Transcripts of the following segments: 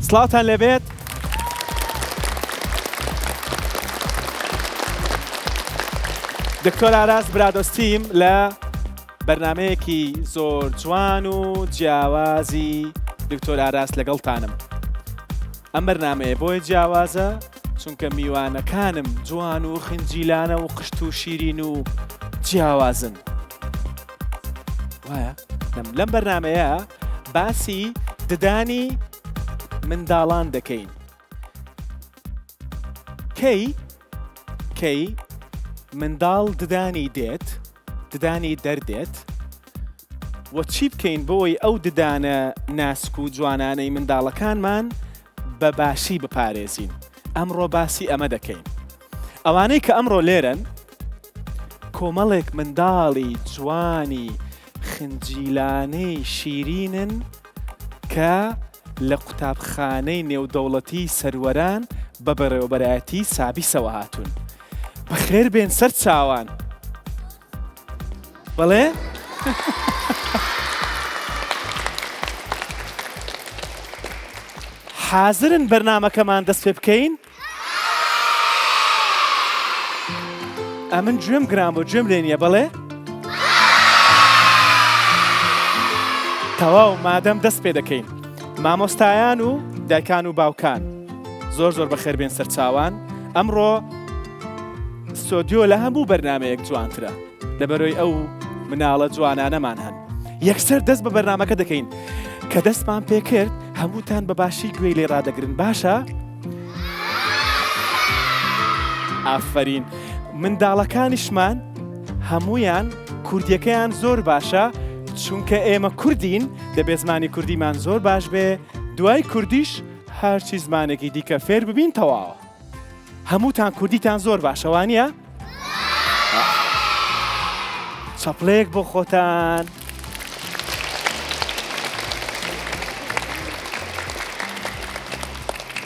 سڵاوتان لێبێت. دکتۆر ئاراس برادۆستیم لە بەرنمەیەکی زۆر جوان و جیاوازی دکتۆر ئاراس لەگەڵتانم. ئەم بەرنمەیە بۆیە جیاوازە چونکە میوانەکانم جوان و خنجیلانە و قشت و شیرین و جیاوازن. وایە لەم بەرنمەیە باسی ددانی منداڵان دەکەین کەی کەی منداڵ ددانی دێت ددانی دەردێت و چی بکەین بۆی ئەو ددانە ناسک و جوانانەی منداڵەکانمان بە باشی بپارێزین ئەمڕۆ باسی ئەمە دەکەین ئەوانەی کە ئەمڕۆ لێرەن کۆمەڵێک منداڵی جوانی خنجیلانەی شیرینن کە لە قوتابخانەی نێودەوڵەتی سەروەران بە بەڕێوەبەرایەتی سابیسەوە هاتوون. بەخێر بێن سەر چاوان. بەڵێ؟ حازرن بەرنامەکەمان دەست پێ بکەین؟ ئەمن گوێم گران بۆ گوێم لێ نییە بەڵێ تەواو مادەم دەست پێ دەکەین مامۆستایان و دایکان و باوکان زۆر زۆر بەخێر بێن سەرچاوان ئەمڕۆ ستۆدیۆ لە هەموو بەرنمەیەک جوانترە لەبەرۆی ئەو مناڵە جوانانەمان هەن یەکسەر دەست بە بەرنمەکە دەکەین کە دەستمان پێکرد هەمووتان بە باشی گوێی لێ ڕادەگرن باشە ئافرین منداڵەکانیشمان هەمویان کوردیەکەیان زۆر باشە چونکە ئێمە کوردین دەبێ زمانی کوردیمان زۆر باش بێ دوای کوردیش هەرچی زمانێکی دیکە فێر ببین تەواوە هەمووتان کوردیتان زۆر باشە وانە؟ چەپڵەیەک بۆ خۆتان.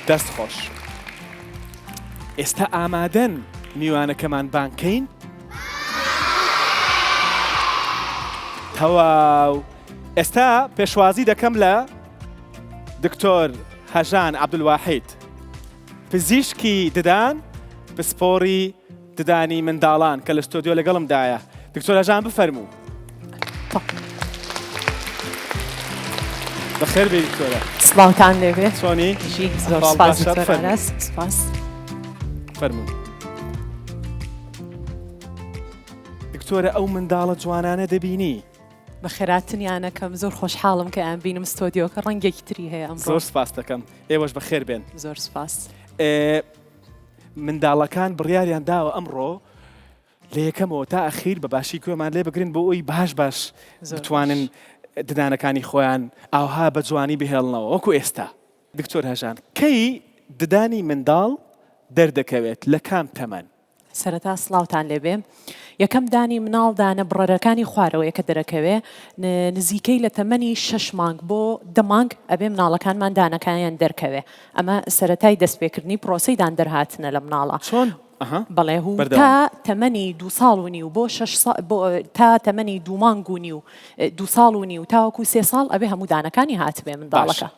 دەست خۆش. ئێستا ئامادەن میوانەکەمان بانکەین؟ تەواو ئێستا پێشوازی دەکەم لە دکتۆر هەژان عەبدولواحید پزیشکی ددان پسپۆڕی ددانی منداڵان کە لە ستۆدیۆ لەگەڵمدایە. دکتۆر هەژان بفەرموو. بەخێر بێی دکتۆرە. سڵاوتان لێبێ. چۆنی؟ ژی زۆر سپاس دکتۆر ئاراس. سپاس. فەرموو. دکتۆرە ئەو منداڵە جوانانە دەبینی؟ بەخێراتنیانەکەم زۆر خۆشحاڵم کە ئەیان بینم ستۆدیۆکە ڕەنگێکی تری هەیە ئەمڕۆ. زۆر سپاس دەکەم ئێوەش بەخێر بێن. زۆر سپاس. منداڵەکان بڕیاریان داوە ئەمڕۆ لە یەکەمەوە تا ئەخیر بە باشی گوێمان لێ بگرن بۆ ئەوی باش باش بتوانن ددانەکانی خۆیان ئاوها بە جوانی بهێڵنەوە وەکو ئێستا. دکتۆر هەژان کەی ددانی منداڵ دەردەکەوێت لە کام تەمەن؟ سەرەتا سڵاوتان لێبێ یەکەم دانی مناڵ دانە بڕەرەکانی خوارەوەیە کە دەرەکەوێ نزیکەی لە تەمەنی شەش مانگ بۆ دە مانگ ئەبێ مناڵەکانمان دانەکانیان دەرکەوێ ئەمە سەرەتای دەستپێکردنی پرۆسەی دان دەرهاتنە لە مناڵە چۆن ئەها بەڵێ و بەردەوام تا تەمەنی دوو ساڵ و نیو بۆ شەش سا بۆ تا تەمەنی دوو مانگ و نیو دوو ساڵ و نیو تاوەکو سێ ساڵ ئەبێ هەموو دانەکانی هاتبێ باشە منداڵەکە.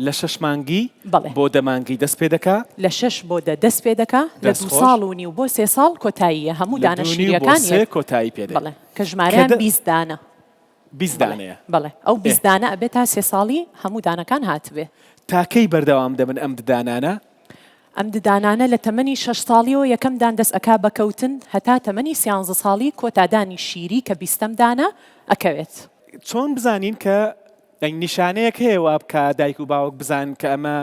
لە شەش مانگی بەڵێ. بۆ دە مانگی دەست پێ دەکا؟ لە شەش بۆ دە دەست پێ دەکا، لە دەست دوو خۆش. ساڵ و نیو بۆ سێ ساڵ کۆتاییە، هەموو لە دانە دوو نیو بۆ شیرییەکان سێ یەک. کۆتایی پێ دێ. بەڵێ، کە کە ژمارەیان دە. 20 دانە. 20 بەڵێ، دانەیە. بەڵێ، ئەو ئێ. 20 دانە ئەبێ تا سێ ساڵی هەموو دانەکان هاتبێ. تا کەی بەردەوام دەبن ئەم ددانانە؟ ئەم ددانانە لە تەمەنی شەش ساڵیەوە یەکەم دان دەست ئەکا بە کەوتن هەتا تەمەنی سیانزە ساڵی کۆتا دانی شیری کە بیستەم دانە ئەکەوێت. چۆن بزانین کە یانی نیشانەیەک هەیە وا بکا دایک و باوک بزانن کە ئەمە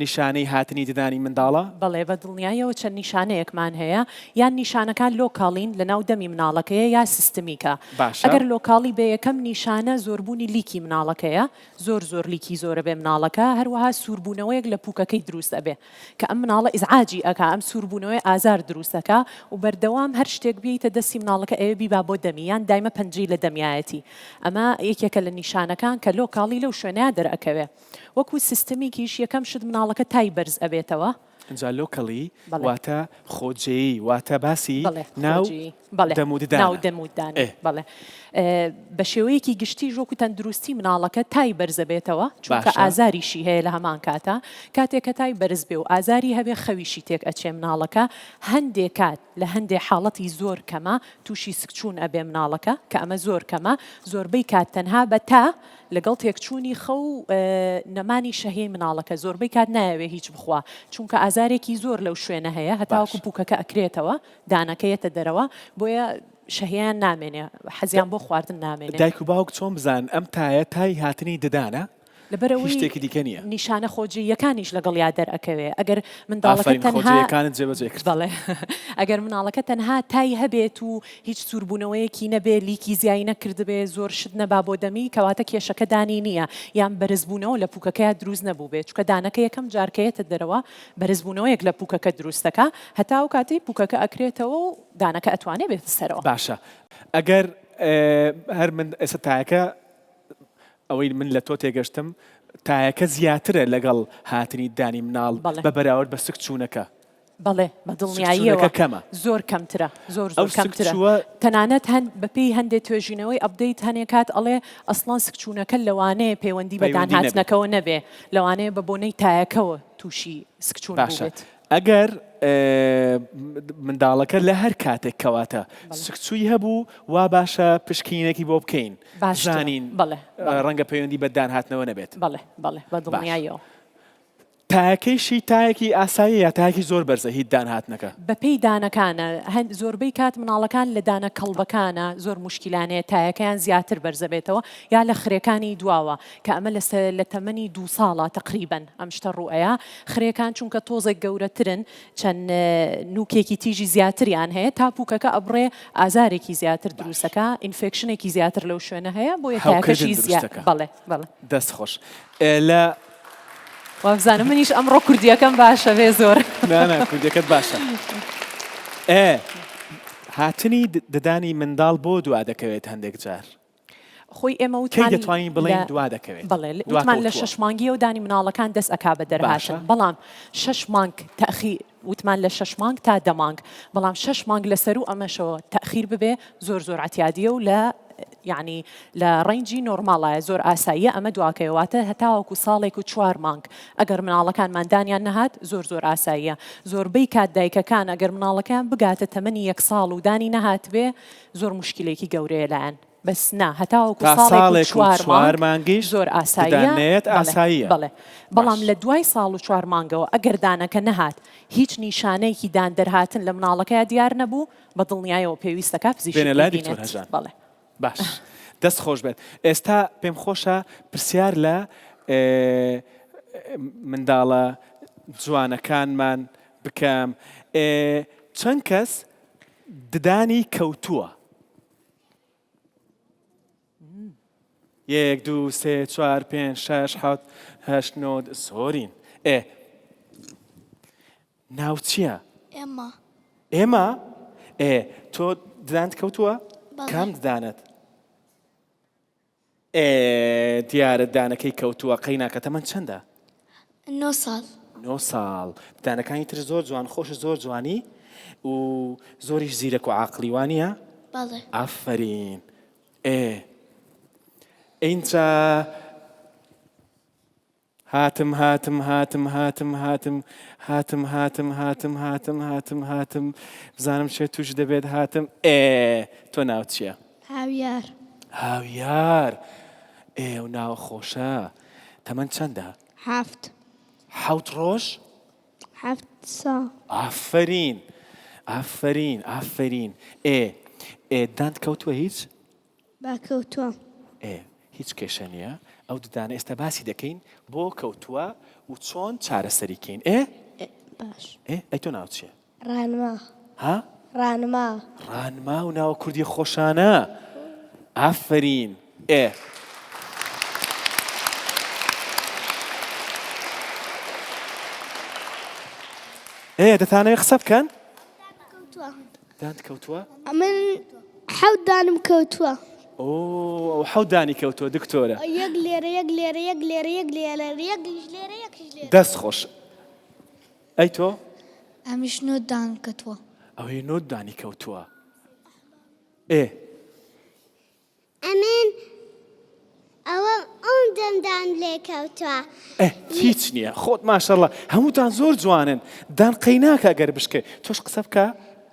نیشانەی هاتنی ددانی منداڵە؟ بەڵێ بە دڵنیاییەوە چەند نیشانەیەکمان هەیە، یان نیشانەکان local ین لەناو دەمی مناڵەکەیە یا systemic ە. باشە. ئەگەر local ی بێ یەکەم نیشانە زۆربوونی لیکی مناڵەکەیە، زۆر زۆر لیکی زۆرە بێ مناڵەکە، هەروەها سووربوونەوەیەک لە پووکەکەی دروست ئەبێ کە ئەم مناڵە ئیزعاجی ئەکا، ئەم سووربوونەوەیە ئازار دروست ئەکا و بەردەوام هەر شتێک بێیتە دەستی مناڵەکە ئەیەوێ بیبا بۆ دەمی یان دایمە پەنجەی لە دەمیایەتی ئەمە یەکێکە لە نیشانەکان کە local ی لەو شوێنەیا دەرئەکەوێ وەکو systemic یش یەکەم شت مناڵەکە تای بەرز ئەبێتەوە. ئینجا locally بەڵێ. واتە خۆجێیی واتە باسی بەڵێ ناو خۆجێیی. بەڵێ دەم و ددانە. ناو دەم و ددانە ئێ. بەڵێ بە شێوەیەکی گشتیش وەکو تەندروستی مناڵەکە تای بەرزەبێتەوە چونکە باشە. ئازاریشی هەیە لە هەمان کاتا کاتێک کە تای بەرز بێ و ئازاری هەبێ خەویشی تێک ئەچێ مناڵەکە هەندێ کات لە هەندێ حاڵەتی زۆر کەمە تووشی سکچوون ئەبێ مناڵەکە کە ئەمە زۆر کەمە زۆربەی کات تەنها بە تا لەگەڵ تێکچوونی خەو و نەمانی شەهیەی مناڵەکە زۆربەی کات نایەوێ هیچ بخوا چونکە ئازارێکی زۆر لەو شوێنە هەیە هەتاوەکو باش. پوکەکە ئەکرێتەوە دانەکە یەتە دەرەوە بۆیە شەهیەیان نامێنێ حەزیان بۆ خواردن نامێنێ. دایک و باوک چۆن بزانن ئەم تایە تای هاتنی ددانە هیچ لەبەرئەوەی شتێکی دیکە نییە؟ نیشانە خۆجێییەکانیش لەگەڵیا دەرئەکەوێ ئەگەر منداڵەکە ئافەرین تەنها خۆجێیەکانت جێبەجێ کرد. بەڵێ ئەگەر مناڵەکە تەنها تای هەبێت و هیچ سووربوونەوەیەکی نەبێ لیکی زیای نەکردبێ زۆر شت نەبا بۆ دەمی کەواتە کێشەکە دانی نییە یان بەرزبوونەوە لە پووکەکەیا دروست نەبووبێ چونکە دانەکە یەکەم جار کە یەتە دەرەوە بەرزبوونەوەیەک لە پووکەکە دروست دەکا هەتا ئەو کاتەی پووکەکە ئەکرێتەوە و دانەکە ئەتوانێ بێتە سەرەوە. باشە ئەگەر هەر من ئێستا تایەکە ئەوەی من لە تۆ تێگەشتم تایەکە زیاترە لەگەڵ هاتنی دانی مناڵ بە بەراورد بە سک چوونەکە. بەڵێ بە دڵنیاییەوە کەمە زۆر کەمترە زۆر زۆر کەمترە تەنانەت هەن بەپێی هەندێک توێژینەوەی update هەنێ کات ئەڵێ ئەسڵەن سکچوونەکە لەوانەیە پەیوەندی بە دانهاتنەکەوە نەبێ لەوانەیە بە بۆنەی تایەکەوە تووشی سکچوون باشە ئەگەر منداڵەکە لە هەر کاتێک کەواتە سکچووی هەبوو وا باشە پشکینێکی بۆ بکەین باشزانین ڕەنگە پەیوەندی بە دانهاتنەوە نەبێت بەڵێ بەڵێ بە دڵنیاییەوە. تایەکەیشی تایەکی ئاساییە یا تایەکی زۆر بەرزە هی دان هاتنەکە؟ بەپێی دانەکانە هەن زۆربەی کات مناڵەکان لە دانە کەڵبەکانە زۆر موشکیلانەیە تایەکەیان زیاتر بەرزەبێتەوە یا لە خرێکانی دواوە کە ئەمە لە لە تەمەنی دوو ساڵە تەقریبەن ئەم شتە ڕووئەیا خرێکان چونکە تۆزێک گەورەترن چەند نوکێکی تیژی زیاتریان هەیە تا پوکەکە ئەبڕێ ئازارێکی زیاتر دروستەکا infection ێکی زیاتر لەو شوێنە هەیە بۆیە هەوکردن تایەکەشی زیا دروستەکا. بەڵێ بەڵێ. دەست خۆش لە. وابزانم منیش ئەمڕۆ کوردیەکەم باشە بێ زۆر. نا نا کوردیەکەت باشە. ئێ هاتنی ددانی منداڵ بۆ دوا دەکەوێت هەندێک جار؟ خۆی ئێمە کەی وتمان دەتوانین لە بڵێین دوا دەکەوێت؟ بەڵێ وتمان لە دواکەوتووە؟ شەش مانگیەوە دانی مناڵەکان دەست ئەکا بە باشە. دەرهاتن بەڵام شەش مانگ تەئخیر وتمان لە شەش مانگ تا دە مانگ بەڵام شەش مانگ لە سەروو ئەمەشەوە تەئخیر ببێ زۆر زۆر عەتیادیە و لە یەعنی لە range ی normal ایە زۆر ئاساییە ئەمە دواکەوێ واتە هەتاوەکو ساڵێک و چوار مانگ ئەگەر مناڵەکانمان دانیان نەهات زۆر زۆر ئاساییە زۆربەی کات دایکەکان ئەگەر مناڵەکەیان بگاتە تەمەنی یەک ساڵ و دانی نەهاتبێ زۆر موشکیلەیەکی گەورەیە لایان بەس نا هەتاوەکو تا ساڵێک و ساڵێک و چوار چوار مانگ مانگیش زۆر ددان ئاساییە نەیەت بەڵێ ئاساییە بەڵێ بەڵام باش. لە دوای ساڵ و چوار مانگەوە ئەگەر دانەکە نەهات هیچ نیشانەیەکی دان دەرهاتن لە مناڵەکەیا دیار نەبوو بە دڵنیایەوە پێویستەکا پزیشک بێنە لای دکتۆر بیبینێت هەژان. بەڵێ. باش دەست خۆش بێت ئێستا پێم خۆشە پرسیار لە منداڵە جوانەکانمان بکەم چەند کەس ددانی کەوتووە؟ یەک دوو سێ چوار پێنج شەش حەوت هەشت نۆ زۆرین ئێ ناو چییە؟ ئێمە. ئێمە؟ ئێ تۆ ددانت کەوتووە؟ بەڵێ. کام ددانت؟ ئێ دیارە دانەکەی کەوتووە قەیناکە تەمەن چەندە؟ نۆ ساڵ. نۆ ساڵ دانەکانی تر زۆر جوان خۆش زۆر جوانی و زۆریش زیرەک و عاقڵی وانە؟ بەڵێ. ئافەرین ئێ ئینجا هاتم هاتم هاتم هاتم هاتم هاتم هاتم هاتم هاتم هاتم هاتم بزانم چێ توش دەبێت هاتم ئێ تۆ ناو چییە؟ هاویار. هاویار ئێ و ناوە خۆشە تەمەن چەندە؟ حەفت. حەوت ڕۆژ؟ حەفت ساڵ. ئافەرین ئافەرین ئافەرین ئێ ئێ دانت کەوتووە هیچ؟ با کەوتووە. ئێ هیچ کێشە نییە ئەو ددانە ئێستا باسی دەکەین بۆ کەوتووە و چۆن چارەسەری کەین ئێ باش ئێ ئەی تۆ ناوت چییە؟ ڕانما. ها؟ ڕانما. ڕانما و ناوە کوردیە خۆشانە ئافەرین ئێ. ئێ دەتانەوێ قسە بکەن؟ دانت کەوتووە؟ ئەمن حەوت دانم کەوتووە. ئۆ ئەو حەوت دانی کەوتووە دکتۆرە. یەک لێرە یەک لێرە یەک لێرە یەک لێرە یەکیش لێرە یەکیش لێرە. دەست خۆش ئەی تۆ؟ ئەمیش نۆ دانم کەوتووە. ئەوی نۆ دانی کەوتووە. ئێ. ئەمن ئەوە ئەوندەم دان لێ کەوتوە. ئێ هیچ نییە خۆت ماشەڵا هەمووتان زۆر جوانن دان قەیناکە گەر بشکێ تۆش قسە بکە.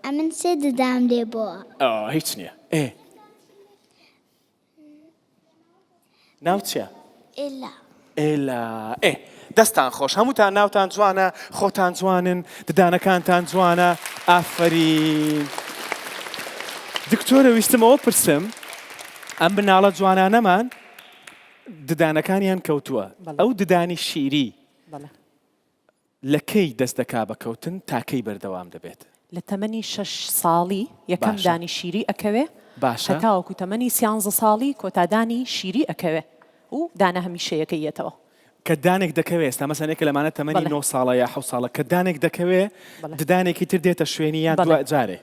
ئەمن سێ ددام لێ بۆوە. ئا هیچ نییە ئێ. ناو چیە؟ ئێلا. ئێلا ئێ دەستان خۆش هەمووتان ناوتان جوانە خۆتان جوانن ددانەکانتان جوانە ئافەرین دکتۆرە ویستم ئەوە پرسم ئەم مناڵە جوانانەمان ددانەکانیان کەوتووە ئەو ددانی شیری لە کەی دەست دەکا بە کەوتن تا کەی بەردەوام دەبێت؟ لە تەمەنی شەش ساڵی یەکەم باشە. دانی شیری ئەکەوێ باشە. هەتاوەکو تەمەنی سیانزە ساڵی کۆتا دانی شیری ئەکەوێ و دانە هەمیشەیەکەی یەتەوە. کە دانێک دەکەوێ ئێستا مەسەن یەکێ لەمانە تەمەنی بەڵێ. نۆ ساڵە یا حەوت ساڵە کە دانێک دەکەوێ بەڵێ. ددانێکی تر دێتە شوێنی یان بەڵێ. دوا جارێ؟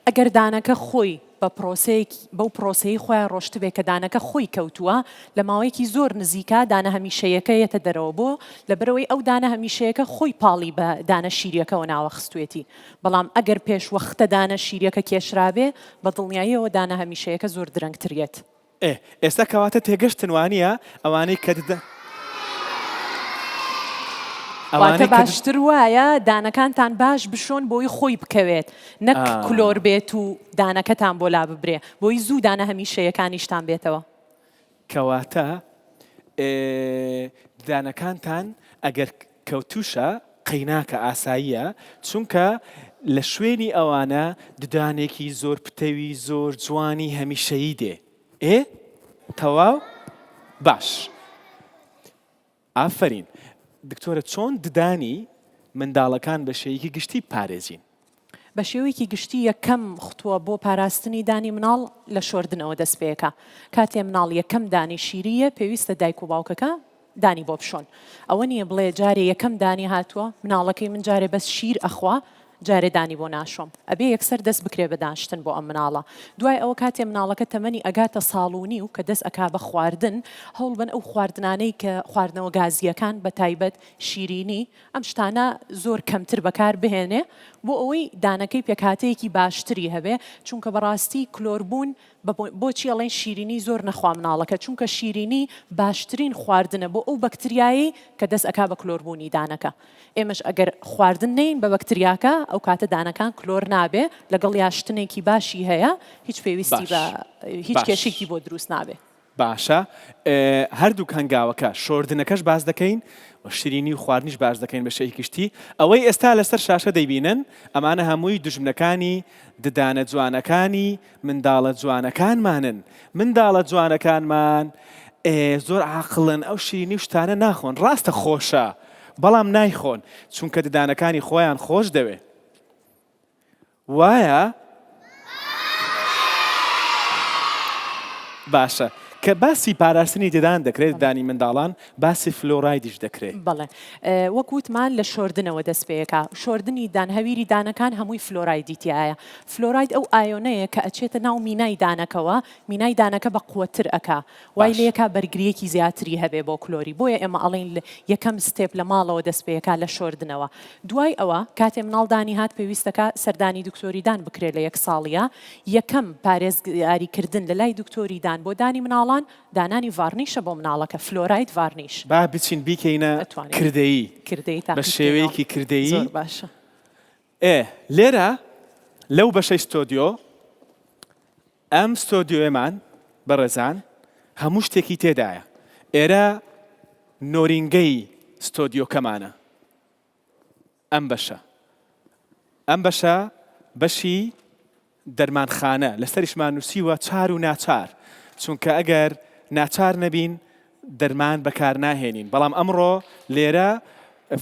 ئەگەر دانەکە خۆی بە پرۆسەیەک بەو پرۆسەیەی خۆیا ڕۆشتبێ کە دانەکە خۆی کەوتووە لە ماوەیەکی زۆر نزیکا دانە هەمیشەیەکە یەتە دەرەوە بۆ؟ لەبەرئەوەی ئەو دانە هەمیشەیەکە خۆی پاڵی بە دانە شیریەکەوە ناوە خستوێتی بەڵام ئەگەر پێش وەختە دانە شیریەکە کێشرابێ بە دڵنیاییەوە دانە هەمیشەیەکە زۆر درەنگتر یەت. ئێ ئێستا کەواتە تێگەشتن وانیە ئەوانەی کە ددە واتە ئەوانەی کە باشتر وایە دانەکانتان باش بشۆن بۆی خۆی بکەوێت نەک کلۆر بێت و دانەکەتان بۆ لاببرێ بۆی زوو دانە هەمیشەیەکانیشتان بێتەوە. کەواتە ددانەکانتان ئەگەر کەوتوشە قەیناکە ئاساییە چونکە لە شوێنی ئەوانە ددانێکی زۆر پتەوی زۆر جوانی هەمیشەیی دێ ئێ تەواو باش ئافەرین دکتۆرە چۆن ددانی منداڵەکان بە شێوەیەکی گشتی بپارێزین؟ بە شێوەیەکی گشتی یەکەم ختوە بۆ پاراستنی دانی مناڵ لە شۆردنەوە دەست پێکا کاتێ مناڵ یەکەم دانی شیری یە پێویستە دایک و باوکەکە دانی بۆ بشۆن ئەوە نیە بڵێ جارێ یەکەم دانی هاتووە مناڵەکەی من جارێ بەس شیر ئەخوا جارێ دانی بۆ ناشۆم ئەبێ یەکسەر دەست بکرێ بە دانشتن بۆ ئەم مناڵە دوای ئەوە کاتێ مناڵەکە تەمەنی ئەگاتە ساڵ و نیو کە دەست ئەکا بە خواردن هەوڵبەن ئەو خواردنانەی کە خواردنەوە گازییەکان بە تایبەت شیرینی ئەم شتانە زۆر کەمتر بەکار بهێنێ بۆ ئەوەی دانەکەی پێکهاتەیەکی باشتری هەبێ چونکە بەڕاستی کلۆربوون بە بۆچی ئەڵێن شیرینی زۆر نەخوا مناڵەکە چونکە شیرینی باشترین خواردنە بۆ ئەو بەکتریایەی کە دەست ئەکا بە کلۆربوونی دانەکە ئێمەش ئەگەر خواردن نەین بە بەکتریاکە ئەو کاتە دانەکان کلۆر نابێ لەگەڵیا شتنێکی باشی هەیە هیچ پێویستی باش بە هیچ باش. کێشێکی بۆ دروست نابێ. باشە هەردووک هەنگاوەکە شۆردنەکەش باس دەکەین و شیرینی و خواردنیش باس دەکەین بە شێوەیەکی گشتی ئەوەی ئێستا لەسەر شاشە دەیبینن ئەمانە هەمووی دوژمنەکانی ددانە جوانەکانی منداڵە جوانەکانمانن منداڵە جوانەکانمان زۆر عاقڵن ئەو شیرینی و شتانە ناخۆن ڕاستە خۆشە بەڵام نایخۆن چونکە ددانەکانی خۆیان خۆش دەوێ وایە؟ باشە کە باسی پاراستنی ددان دەکرێت ددانی منداڵان باسی فلۆرایدیش دەکرێت. بەڵێ وەک وتمان لە شۆردنەوە دەست پێکا شۆردنی دان هەویری دانەکان هەمووی فلۆرایدی تیایە فلۆراید ئەو ئایۆنەیە کە ئەچێتە ناو مینای دانەکەوە مینای دانەکە بە قوەتر ئەکا وای باش. لێکا بەرگریەکی زیاتری هەبێ بۆ کلۆری بۆیە ئێمە ئەڵێین یەکەم step لە ماڵەوە دەست پێکا لە شۆردنەوە دوای ئەوە کاتێ مناڵ دانی هات پێویستەکا سەردانی دکتۆری دان بکرێ لە یەک ساڵیا یەکەم پارێزگاری کردن لە لای دکتۆری دان بۆ دانی مناڵان دانانی varnish ە بۆ مناڵەکە fluoride varnish. با بچین بیکەینە ئەتوانین کردەیی کردەیی بە تاقی بکەینەوە شێوەیەکی کردەیی. زۆر باشە. ئێ لێرە لەو بەشەی ستۆدیۆ ئەم ستۆدیۆیەمان بەڕێزان هەموو شتێکی تێدایە ئێرە نۆرینگەی ستۆدیۆکەمانە ئەم بەشە ئەم بەشە بەشی دەرمانخانە لەسەریشمان نووسیوە چار و ناچار چونکە ئەگەر ناچار نەبین دەرمان بەکار ناهێنین بەڵام ئەمڕۆ لێرە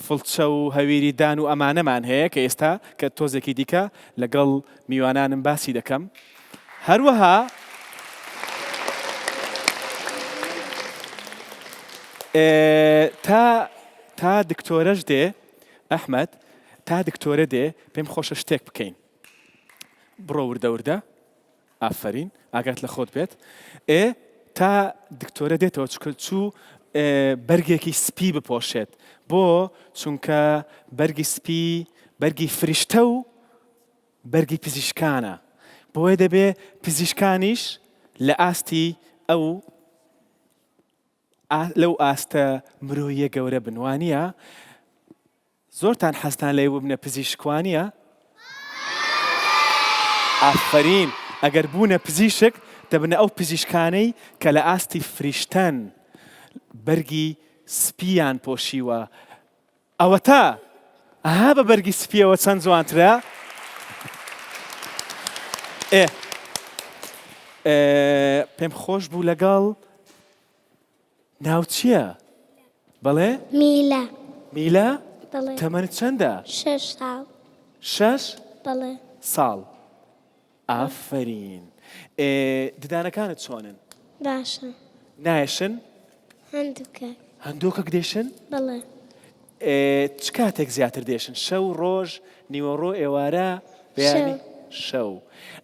فڵچە و هەویری دان و ئەمانەمان هەیە کە ئێستا کە تۆزێکی دیکە لەگەڵ میوانانم باسی دەکەم هەروەها تا تا دکتۆرەش دێ ئەحمد تا دکتۆرە دێ پێم خۆشە شتێک بکەین بڕۆ وردە وردە ئافەرین ئاگات لە خۆت بێت ئێ تا دکتۆرە دێتەوە چکە چوو بەرگێکی سپی بپۆشێت بۆ چونکە بەرگی سپی بەرگی فریشتە و بەرگی پزیشکانە. بۆیە دەبێ پزیشکانیش لە ئاستی ئەو لەو ئاستە مرۆییە گەورە بن وانییە؟ زۆرتان حەزتان لێی ببنە پزیشک وانییە؟ ئافەرین ئەگەر بوونە پزیشک دەبنە ئەو پزیشکانەی کە لە ئاستی فریشتەن بەرگی سپییان پۆشیوە ئەوەتا ئەها بە بەرگی سپیەوە چەند جوانترە ئێ پێم خۆش بوو لەگەڵ ناو چییە؟ بەڵێ؟ میلە. میلە؟ بەڵێ. تەمەنت چەندە؟ شەش ساڵ. شەش؟ بەڵێ. ساڵ. ئافەرین. ئێ ددانەکانت چۆنن؟ باشە. نایەشن؟ هەندووکەک. هەندۆکەک دێشن؟ بەڵێ. ئێ چ کاتێک زیاتر دێشن؟ شەو، ڕۆژ، نیوەڕۆ، ئێوارە، بەیانی؟ شەو. شەو.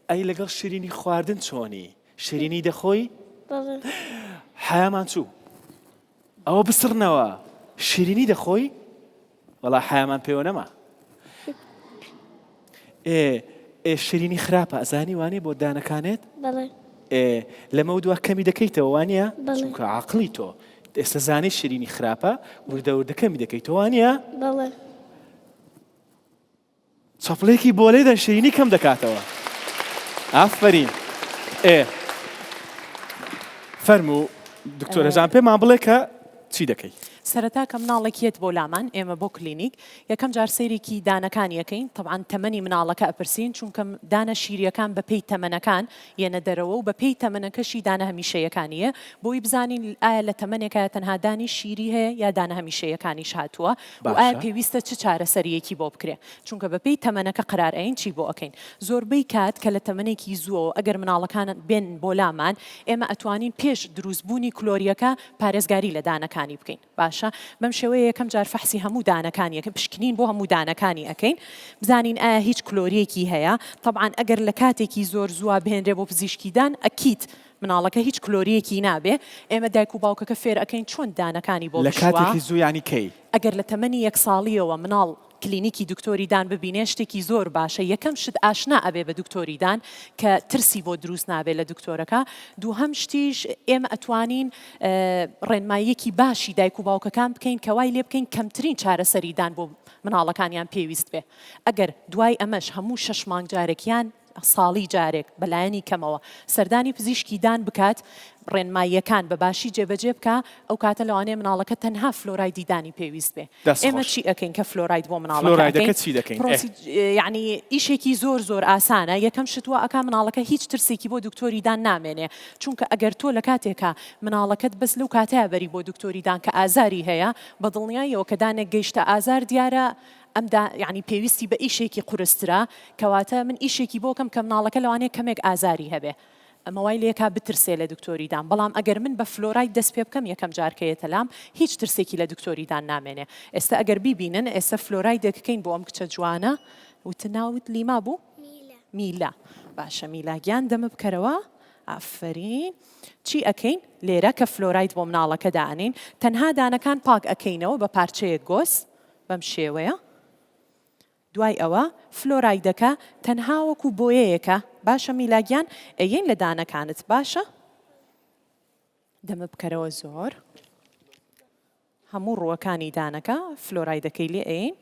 ئەی لەگەڵ شیرینی خواردن چۆنی؟ شیرینی دەخۆی؟ بەڵێ. حەیامان چوو. ئەوە بسڕنەوە. شیرینی دەخۆی؟ وەڵا حەیامان پێوە نەما. ئێ ئێ شیرینی خراپە ئەزانی وانیە بۆ دانەکانت؟ بەڵێ. ئێ لەمەو دوا کەمی دەکەیتەوە وانیە؟ بەڵێ. چونکە عاقڵی تۆ ئێستا زانی شیرینی خراپە وردە وردە کەمی دەکەیتەوە وانیە؟ بەڵێ. چەپڵێکی بۆ لێدەن شیرینی کەم دەکاتەوە ئافەرین ئێ فەرموو دکتۆرە جان پێمان بڵێ کە چی دەکەی؟ سەرەتا کە مناڵێک یەت بۆ لامان ئێمە بۆ کلینیک یەکەم جار سەیرێکی دانەکانی ئەکەین تەبعەن تەمەنی مناڵەکە ئەپرسین چونکە دانە شیریەکان بە پێی تەمەنەکان یەنە دەرەوە و بە پێی تەمەنەکەشی دانە هەمیشەیەکانی یە بۆی بزانین ئایا لە تەمەنێکا تەنها دانی شیری هەیە یا دانە هەمیشەیەکانیش هاتووە و ئایا باشە. پێویستە چ چارەسەرییەکی بۆ بکرێ چونکە بە پێی تەمەنەکە قەرار ئەین چی بۆ ئەکەین زۆربەی کات کە لە تەمەنێکی زووەوە ئەگەر مناڵەکان بێن بۆ لامان ئێمە ئەتوانین پێش دروست بوونی کلۆریەکە پارێزگاری لە دانەکانی بکەین باشە بەم شێوەیە یەکەم جار فەحسی هەموو دانەکانی ئەکەین پشکنین بۆ هەموو دانەکانی ئەکەین بزانین ئایا هیچ کلۆریەکی هەیە تەبعەن ئەگەر لە کاتێکی زۆر زووە بهێنرێ بۆ پزیشکی دان ئەکید مناڵەکە هیچ کلۆریەکی نابێ ئێمە دایک و باوکەکە فێر ئەکەین چۆن دانەکانی بۆ لە بشوا. کاتێکی زوو یانی کەی؟ ئەگەر لە تەمەنی یەک ساڵیەوە مناڵ کلینیکی دکتۆری دان ببینێ شتێکی زۆر باشە یەکەم شت ئاشنا ئەبێ بە دکتۆری دان کە ترسی بۆ دروست نابێ لە دکتۆرەکە دووهەم شتیش ئێمە ئەتوانین ڕێنماییەکی باشی دایک و باوکەکان بکەین کە وای لێ بکەین کەمترین چارەسەری دان بۆ مناڵەکانیان پێویست بێ ئەگەر دوای ئەمەش هەموو شەش مانگ جارێک یان ساڵی جارێک بە لایەنی کەمەوە سەردانی پزیشکی دان بکات، ڕێنماییەکان بە باشی جێبەجێ بکا، ئەو کاتە لەوانەیە مناڵەکە تەنها فلۆرایدی دانی پێویست بێ. دەست ئێمە خۆش. چی ئەکەین کە فلۆراید بۆ مناڵەکە ئەکەین؟ فلۆرایدەکە چی دەکەین؟ ئێ. پرۆسی یەعنی ئیشێکی زۆر زۆر ئاسانە، یەکەم شت وا ئەکا مناڵەکە هیچ ترسێکی بۆ دکتۆری دان نامێنێ، چونکە ئەگەر تۆ لە کاتێکا مناڵەکەت بەس لەو کاتەیا بەری بۆ دکتۆری دان کە ئازاری هەیە، بە دڵنیاییەوە کە دانێک گەیشتە ئازار دیارە ئەم دا یانی پێویستی بە ئیشێکی قورسترە کەواتە من ئیشێکی بۆ کەم کە مناڵەکە لەوانەیە کەمێک ئازاری هەبێ ئەمە وای لێکا بترسێ لە دکتۆری دان بەڵام ئەگەر من بە فلۆراید دەست پێ بکەم یەکەم جار کە یەتە لام هیچ ترسێکی لە دکتۆری دان نامێنێ ئێستا ئەگەر بیبینن ئێستا فلۆرایدێک کەین بۆ ئەم کچە جوانە وت ناوت لیما بوو میلا. میلا باشە میلا گیان دەمە بکەرەوە ئافەرین چی ئەکەین لێرە کە فلۆراید بۆ مناڵەکە دائەنێین تەنها دانەکان پاک ئەکەینەوە بە پارچەیەک گۆز بەم شێوەیە دوای ئەوە فلۆرایدەکە تەنها وەکو بۆیەیەکە باشە میلا گیان ئەیەین لە دانەکانت باشە دەمە بکەرەوە زۆر هەموو ڕووەکانی دانەکە فلۆرایدەکەی لێ ئەیەین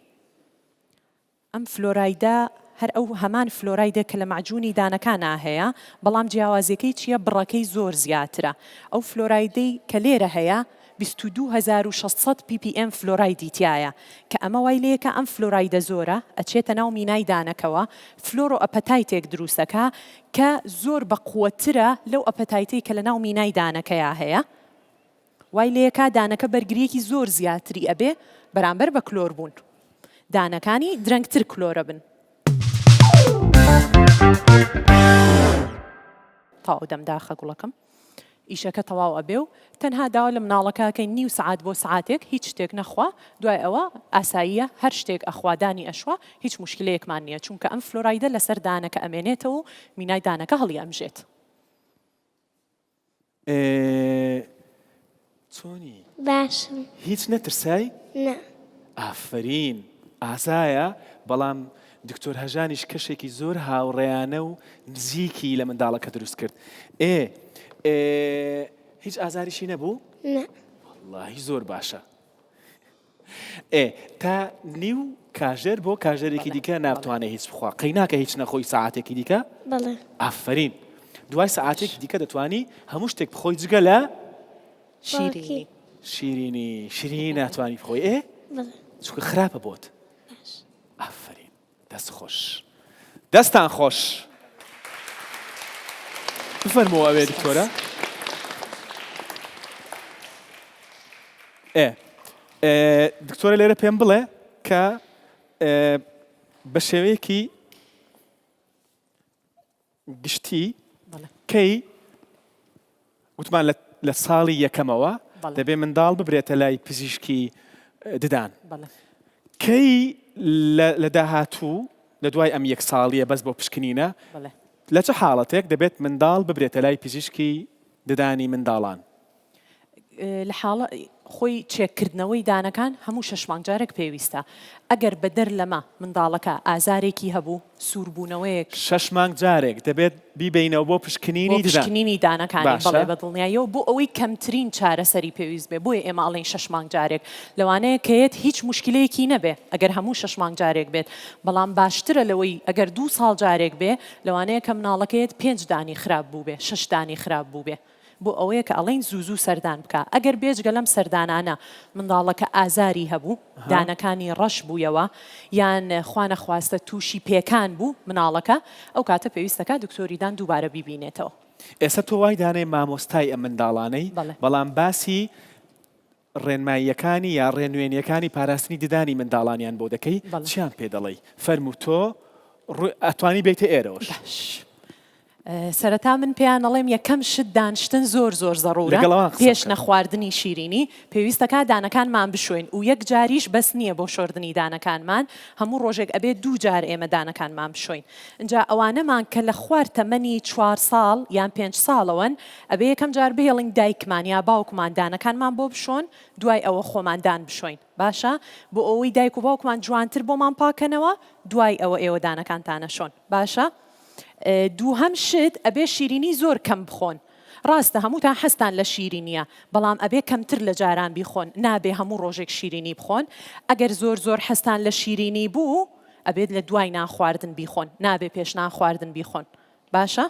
ئەم فلۆرایدە هەر ئەو هەمان فلۆرایدە کە لە مەعجونی دانەکانا هەیە، بەڵام جیاوازیەکەی چیە بڕەکەی زۆر زیاترە. ئەو فلۆرایدەی کە لێرە هەیە 22600 ppm فلۆرایدی تیایە کە ئەمە وای لێکا ئەم فلۆرایدە زۆرە ئەچێتە ناو مینای دانەکەوە فلۆرۆ ئەپەتایتێک دروستەکا کە زۆر بە قوەترە لەو ئەپەتایتەی کە لە ناو مینای دانەکەیا هەیە. وای لێکا دانەکە بەرگریەکی زۆر زیاتری ئەبێ بەرامبەر بە کلۆر بوون دانەکانی درەنگتر کلۆرە بن. تەواو دەم داخە گوڵەکەم ئیشەکە تەواو ئەبێ و تەنها داوا لە مناڵەکە ئەکەین نیو سەعات بۆ سەعاتێک هیچ شتێک نەخوا دوای ئەوە ئاساییە هەر شتێک ئەخوا دانی ئەشوا هیچ موشکیلەیەکمان نییە چونکە ئەم فلۆرایدە لەسەر دانەکە ئەمێنێتەوە و مینای دانەکە هەڵی ئەمژێت. ئێ چۆنی؟ باشم. هیچ نەترسای؟ نا. ئافەرین ئازایە بەڵام دکتۆر هەژانیش کەشێکی زۆر هاوڕێیانە و نزیکی لە منداڵەکە دروست کرد. ئێ ئێ هیچ ئازاریشی نەبوو؟ نا. وەڵڵاهی زۆر باشە. ئێ تا نیو کاژێر بۆ کاژێرێکی دیکە ناتوانێ هیچ بخوا قەی ناکە هیچ نەخۆی سەعاتێکی دیکە؟ بەڵێ. ئافەرین دوای سەعاتێکی دیکە دەتوانی هەموو شتێک بخۆی جگە لە شیرینی. شیرینی شیرینی ناتوانی بخۆی ئێ؟ بەڵێ. چونکە خراپە بۆت. باش. ئافەرین دەست خۆش دەستان خۆش بفەرموو ئەوێ دکتۆرە ئێ دکتۆرە لێرە پێم بڵێ کە بە شێوەیەکی گشتی کەی وتمان لە ساڵی یەکەمەوە دەبێ منداڵ ببرێتە لای پزیشکی ددان کەی لە داهاتوو لە دوای ئەم یەک ساڵیە بەس بۆ پشکنینە لە چ حاڵەتێک دەبێت منداڵ ببرێتە لای پزیشکی ددانی منداڵان؟ لە حاڵە خۆی چێک کردنەوەی دانەکان هەموو شەش مانگ جارێک پێویستە ئەگەر بەدەر لەمە منداڵەکە ئازارێکی هەبوو سووربوونەوەیەک. شەش مانگ جارێک دەبێت بیبەینەوە بۆ پشکنینی ددان. بۆ پشکنینی دانەکانی باشە. بەڵێ بە دڵنیاییەوە بۆ ئەوەی کەمترین چارەسەری پێویست بێ بۆیە ئێمە ئەڵێین شەش مانگ جارێک لەوانەیە کە یەت هیچ موشکیلەیەکی نەبێ ئەگەر هەموو شەش مانگ جارێک بێت بەڵام باشترە لەوەی ئەگەر دوو ساڵ جارێک بێ لەوانەیە کە مناڵەکەیەت پێنج دانی خراپ بووبێ شەش دانی خراپ بووبێ بۆ ئەوەیە کە ئەڵێین زوو زوو سەردان بکە، ئەگەر بێجگە لەم سەردانانە منداڵەکە ئازاری هەبوو، دانەکانی ڕەش بوویەوە، یان خوانەخواستە تووشی پێکان بوو مناڵەکە، ئەو کاتە پێویست دەکات دکتۆری دان دووبارە بیبینێتەوە. ئێستا تۆ وای دانێ مامۆستای ئەم منداڵانەی، بەڵام باسی ڕێنماییەکانی یا ڕێنوێنیەکانی پاراستنی ددانی منداڵانیان بۆ دەکەی چیان پێ دەڵێی فەرموو تۆ ئەتوانی بێیتە ئێرەوەش. باش سەرەتا من پێیان ئەڵێم یەکەم شت دانشتن زۆر زۆر زەڕورە لەگەڵ ئەوان قسە پێش بکە. نەخواردنی شیرینی پێویستەکا دانەکانمان بشۆین و یەک جاریش بەس نییە بۆ شۆردنی دانەکانمان هەموو ڕۆژێک ئەبێ دوو جار ئێمە دانەکانمان بشۆین ئینجا ئەوانەمان کە لە خوار تەمەنی چوار ساڵ یان پێنج ساڵەوەن ئەبێ یەکەم جار بهێڵین دایکمان یا باوکمان دانەکانمان بۆ بشۆن دوای ئەوە خۆمان دان بشۆین باشە بۆ ئەوەی دایک و باوکمان جوانتر بۆمان پاکەنەوە دوای ئەوە ئێوە دانەکانتان ئەشۆن باشە دووهەم شت ئەبێ شیرینی زۆر کەم بخۆن ڕاستە هەمووتان حەزتان لە شیرینیە بەڵام ئەبێ کەمتر لە جاران بیخۆن نابێ هەموو ڕۆژێک شیرینی بخۆن ئەگەر زۆر زۆر حەزتان لە شیرینی بوو ئەبێت لە دوای نان خواردن بیخۆن نابێ پێش نان خواردن بیخۆن باشە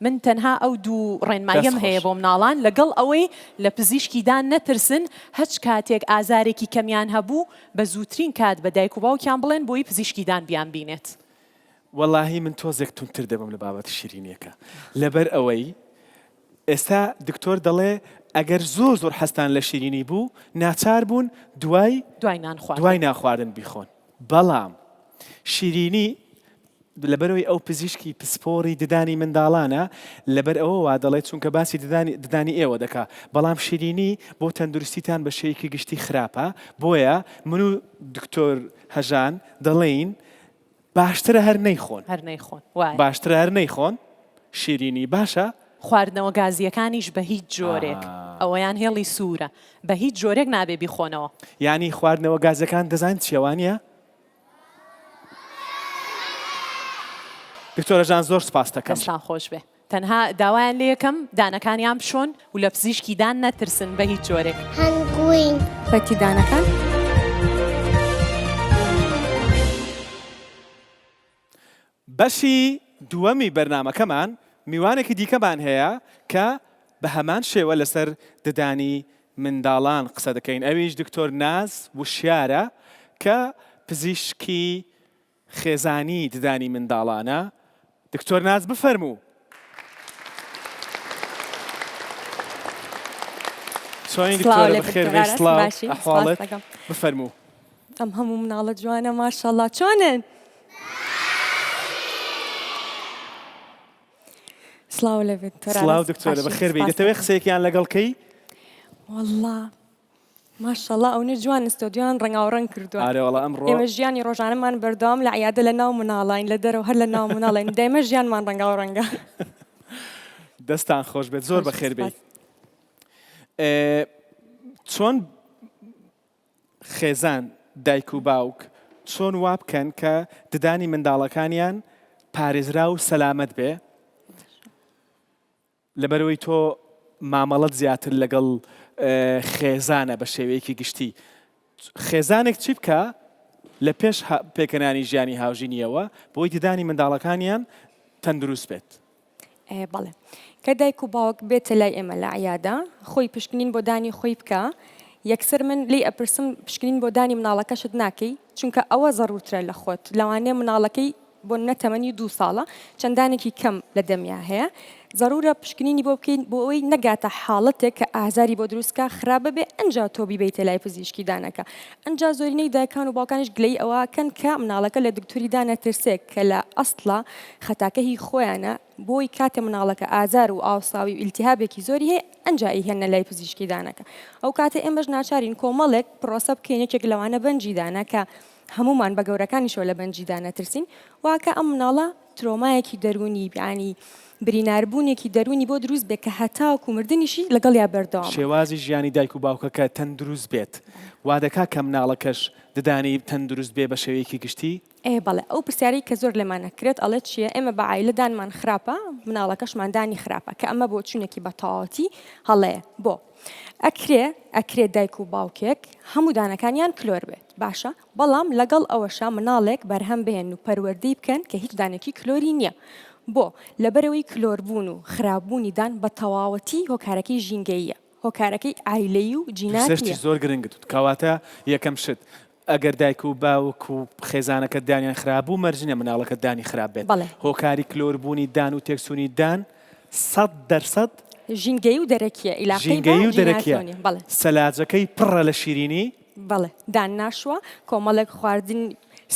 من تەنها ئەو دوو ڕێنماییەم دەست هەیە خۆش. بۆ مناڵان لەگەڵ ئەوەی لە پزیشکی دان نەترسن هەچ کاتێک ئازارێکی کەمیان هەبوو بە زووترین کات بە دایک و باوکیان بڵێن بۆی پزیشکی دان بیان بینێت. وەڵاهی من تۆزێک توندتر دەبم لە بابەتی شیرینیەکە لەبەر ئەوەی ئێستا دکتۆر دەڵێ ئەگەر زۆر زۆر حەزتان لە شیرینی بوو ناچار بوون دوای دوای نان خواردن دوای نان خواردن بیخۆن بەڵام شیرینی لەبەرئەوەی ئەو پزیشکی پسپۆڕی ددانی منداڵانە لەبەر ئەوە وا دەڵێت چونکە باسی ددانی ددانی ئێوە دەکا بەڵام شیرینی بۆ تەندروستیتان بە شێوەیەکی گشتی خراپە بۆیە من و دکتۆر هەژان دەڵێین باشترە هەر نەیخۆن. هەر نەیخۆن وایە. باشترە هەر نەیخۆن شیرینی باشە. خواردنەوە گازییەکانیش بە هیچ جۆرێک ئەوەیان هێڵی سوورە بە هیچ جۆرێک نابێ بیخۆنەوە. یانی خواردنەوە گازیەکان دەزانن چیە وانیە؟ دکتۆرە جان زۆر سوپاست دەکەم. دەستتان خۆش بێ تەنها داوایان لێکەم دانەکانیان بشۆن و لە پزیشکی دان نەترسن بە هیچ جۆرێک. هەنگوین. پەتی دانەکان. بەشی دووەمی بەرنامەکەمان میوانێکی دیکەمان هەیە کە بە هەمان شێوە لەسەر ددانی منداڵان قسە دەکەین ئەویش دکتۆر ناز وشیارە کە پزیشکی خێزانی ددانی منداڵانە دکتۆر ناز بفەرموو. چۆنی سڵاو دکتۆرە لێ بەخێر دکتۆر بێی ئاراس سڵاو باشی سپاس ئەحواڵت دەکەم بفەرموو. ئەم هەموو مناڵە جوانە ماشەڵا چۆنن؟ سڵاو لێ بێت دکتۆر سڵاو ئاراس دکتۆرە باشی بەخێر بێی سپاس دەتەوێ دەکەم قسەیەکیان لەگەڵ کەی؟ وەڵا ماشەڵا ئەونە جوان ستۆدیۆیان ڕەنگاوڕەنگ کردووە ئارێ وەڵا ئەمڕۆ ئێمە ژیانی ڕۆژانەمان بەردەوام لە عیادە لە ناو مناڵاین لە دەرەوە هەر لە ناو مناڵین دایمە ژیانمان ڕەنگاوڕەنگە. دەستان خۆش بێت زۆر خۆش بێت بەخێر بێی. سپاس. چۆن خێزان، دایک و باوک، چۆن وا بکەن کە ددانی منداڵەکانیان پارێزراو و سەلامەت بێ؟ لەبەرئەوەی تۆ مامەڵەت زیاتر لەگەڵ خێزانە بە شێوەیەکی گشتی، خێزانێک چی بکا لە پێش پێکهێنانی ژیانی هاوژینییەوە بۆی ددانی منداڵەکانیان تەندروست بێت؟ بەڵێ. کە دایک و باوک بێتە لای ئێمە لە عیادە خۆی پشکنین بۆ دانی خۆی بکا یەکسەر من لێی ئەپرسم پشکنین بۆ دانی مناڵەکەشت ناکەی؟ چونکە ئەوە زەرورترە لە خۆت لەوانەیە مناڵەکەی بۆ نمونە تەمەنی دوو ساڵە چەند دانێکی کەم لە دەمیا هەیە زەرورە پشکنینی بۆ بکەین بۆ ئەوەی نەگاتە حاڵەتێک کە ئازاری بۆ دروست کا خراپ ببێ ئەنجا تۆ بیبەیتە لای پزیشکی دانەکە ئەنجا زۆرینەی دایکان و باوکانیش گلەیی ئەوە ئەکەن کە مناڵەکە لە دکتۆری دان ئەترسێ کە لە ئەسڵا خەتاکە هی خۆیانە بۆی کاتێ مناڵەکە ئازار و ئاوساوی و ئیلتیهابێکی زۆری هەیە ئەنجا ئەیهێننە لای پزیشکی دانەکە ئەو کاتە ئێمەش ناچارین کۆمەڵێک پرۆسە بکەین یەکێک لەوانە بەنجی دانە کە هەموومان بە گەورەکانیشەوە لە بەنجیدا نەترسین واکە ئەم مناڵە ترۆمایەکی دەروونی یانی بریناربوونێکی دەروونی بۆ دروست بێ کە هەتاوەکو مردنیشی لەگەڵیا بەردەوامە. شێوازی ژیانی دایک و باوکەکە تەندروست بێت وادەکا کە مناڵەکەش ددانی تەندروست بێ بە شێوەیەکی گشتی؟ ئێ بەڵێ ئەو پرسیارەی کە زۆر لێمان ئەکرێت ئەڵێ چیە ئێمە بە عایلە دانمان خراپە مناڵەکەشمان دانی خراپە کە ئەمە بۆچوونێکی بە تەواوەتی هەڵەیە بۆ؟ ئەکرێ ئەکرێ دایک و باوکێک هەموو دانەکانیان کلۆر بێت باشە بەڵام لەگەڵ ئەوەشا مناڵێک بەرهەم بهێنن و پەروەردەی بکەن کە هیچ دانێکی کلۆری نییە بۆ؟ لەبەرئەوەی کلۆربوون و خراپبوونی دان بە تەواوەتی هۆکارەکەی ژینگەییە هۆکارەکەی عایلەیی و جینات دوو شتی نییە. زۆر گرنگت وت کەواتە یەکەم شت ئەگەر دایک و باوک و خێزانەکەت دانیان خراپ بوو مەرج نیە مناڵەکەت دانی خراپ بێت بەڵێ. هۆکاری کلۆر بوونی دان و تێکچوونی دان 100% ژینگەیی و دەرەکیە ئیلاقەی بە ژینگەیی و دەرەکیە جیناتەوە نیە بەڵێ. سەلاجەکەی پڕە لە شیرینی. بەڵێ دان ناشوا کۆمەڵێک خواردن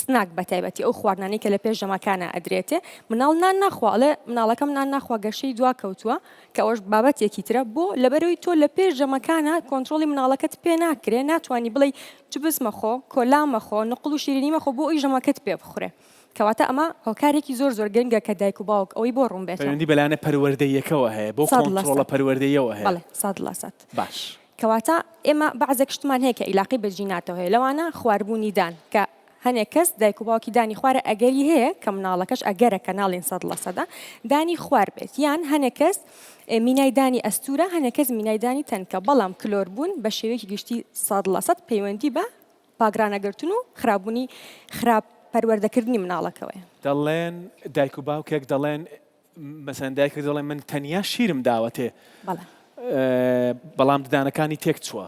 snack بەتایبەتی ئەو خواردنانەی کە لە پێش ژەمەکانا ئەدرێتێ مناڵ نان ناخوا ئەڵێ مناڵەکەم نان ناخوا گەشەی دوا کەوتووە کە ئەوەش بابەتێکی ترە بۆ لەبەرەوەی تۆ لە پێش ژەمەکانا کۆنترۆڵی مناڵەکەت پێ ناکرێ ناتوانی بڵێی چبس مەخۆ کۆلا مەخۆ نقڵ و شیرینی مەخۆ بۆ ئەوی ژەمەکەت پێ بخورێ کەواتە ئەمە هۆکارێکی زۆر زۆر گرنگە کە دایک و باوک ئەوەی بۆ ڕوون بێتەوە. پەیوەندی بە لایەنە پەروەردەییەکەوە هەیە بەو 100% کۆنترۆڵە پەروەردەییەوە هەیە. بەڵێ 100%. باش. کەواتە ئێمە بەعزێک شتمان هەیە کە ئیلاقەی بە جیناتەوە هەیە لەوانە خواربوونی دان کە هەنێک کەس دایک و باوکی دانی خوارە ئەگەری هەیە کە مناڵەکەش ئەگەرە کە ناڵێین سەد لە سەدە دانی خوار بێت یان هەنێک کەس مینای دانی ئەستورە هەنێک کەس مینای دانی تەنکە بەڵام کلۆربوون بە شێوەیەکی گشتی 100% پەیوەندی بە پاکڕانەگرتن و خراپبوونی خراپ پەروەردەکردنی مناڵەکەوەیە. دەڵێن دایک و باوکێک دەڵێن مەسەلەن دایکێک دەڵێ من تەنیا شیرم داوەتێ بەڵام ددانەکانی تێک چووە.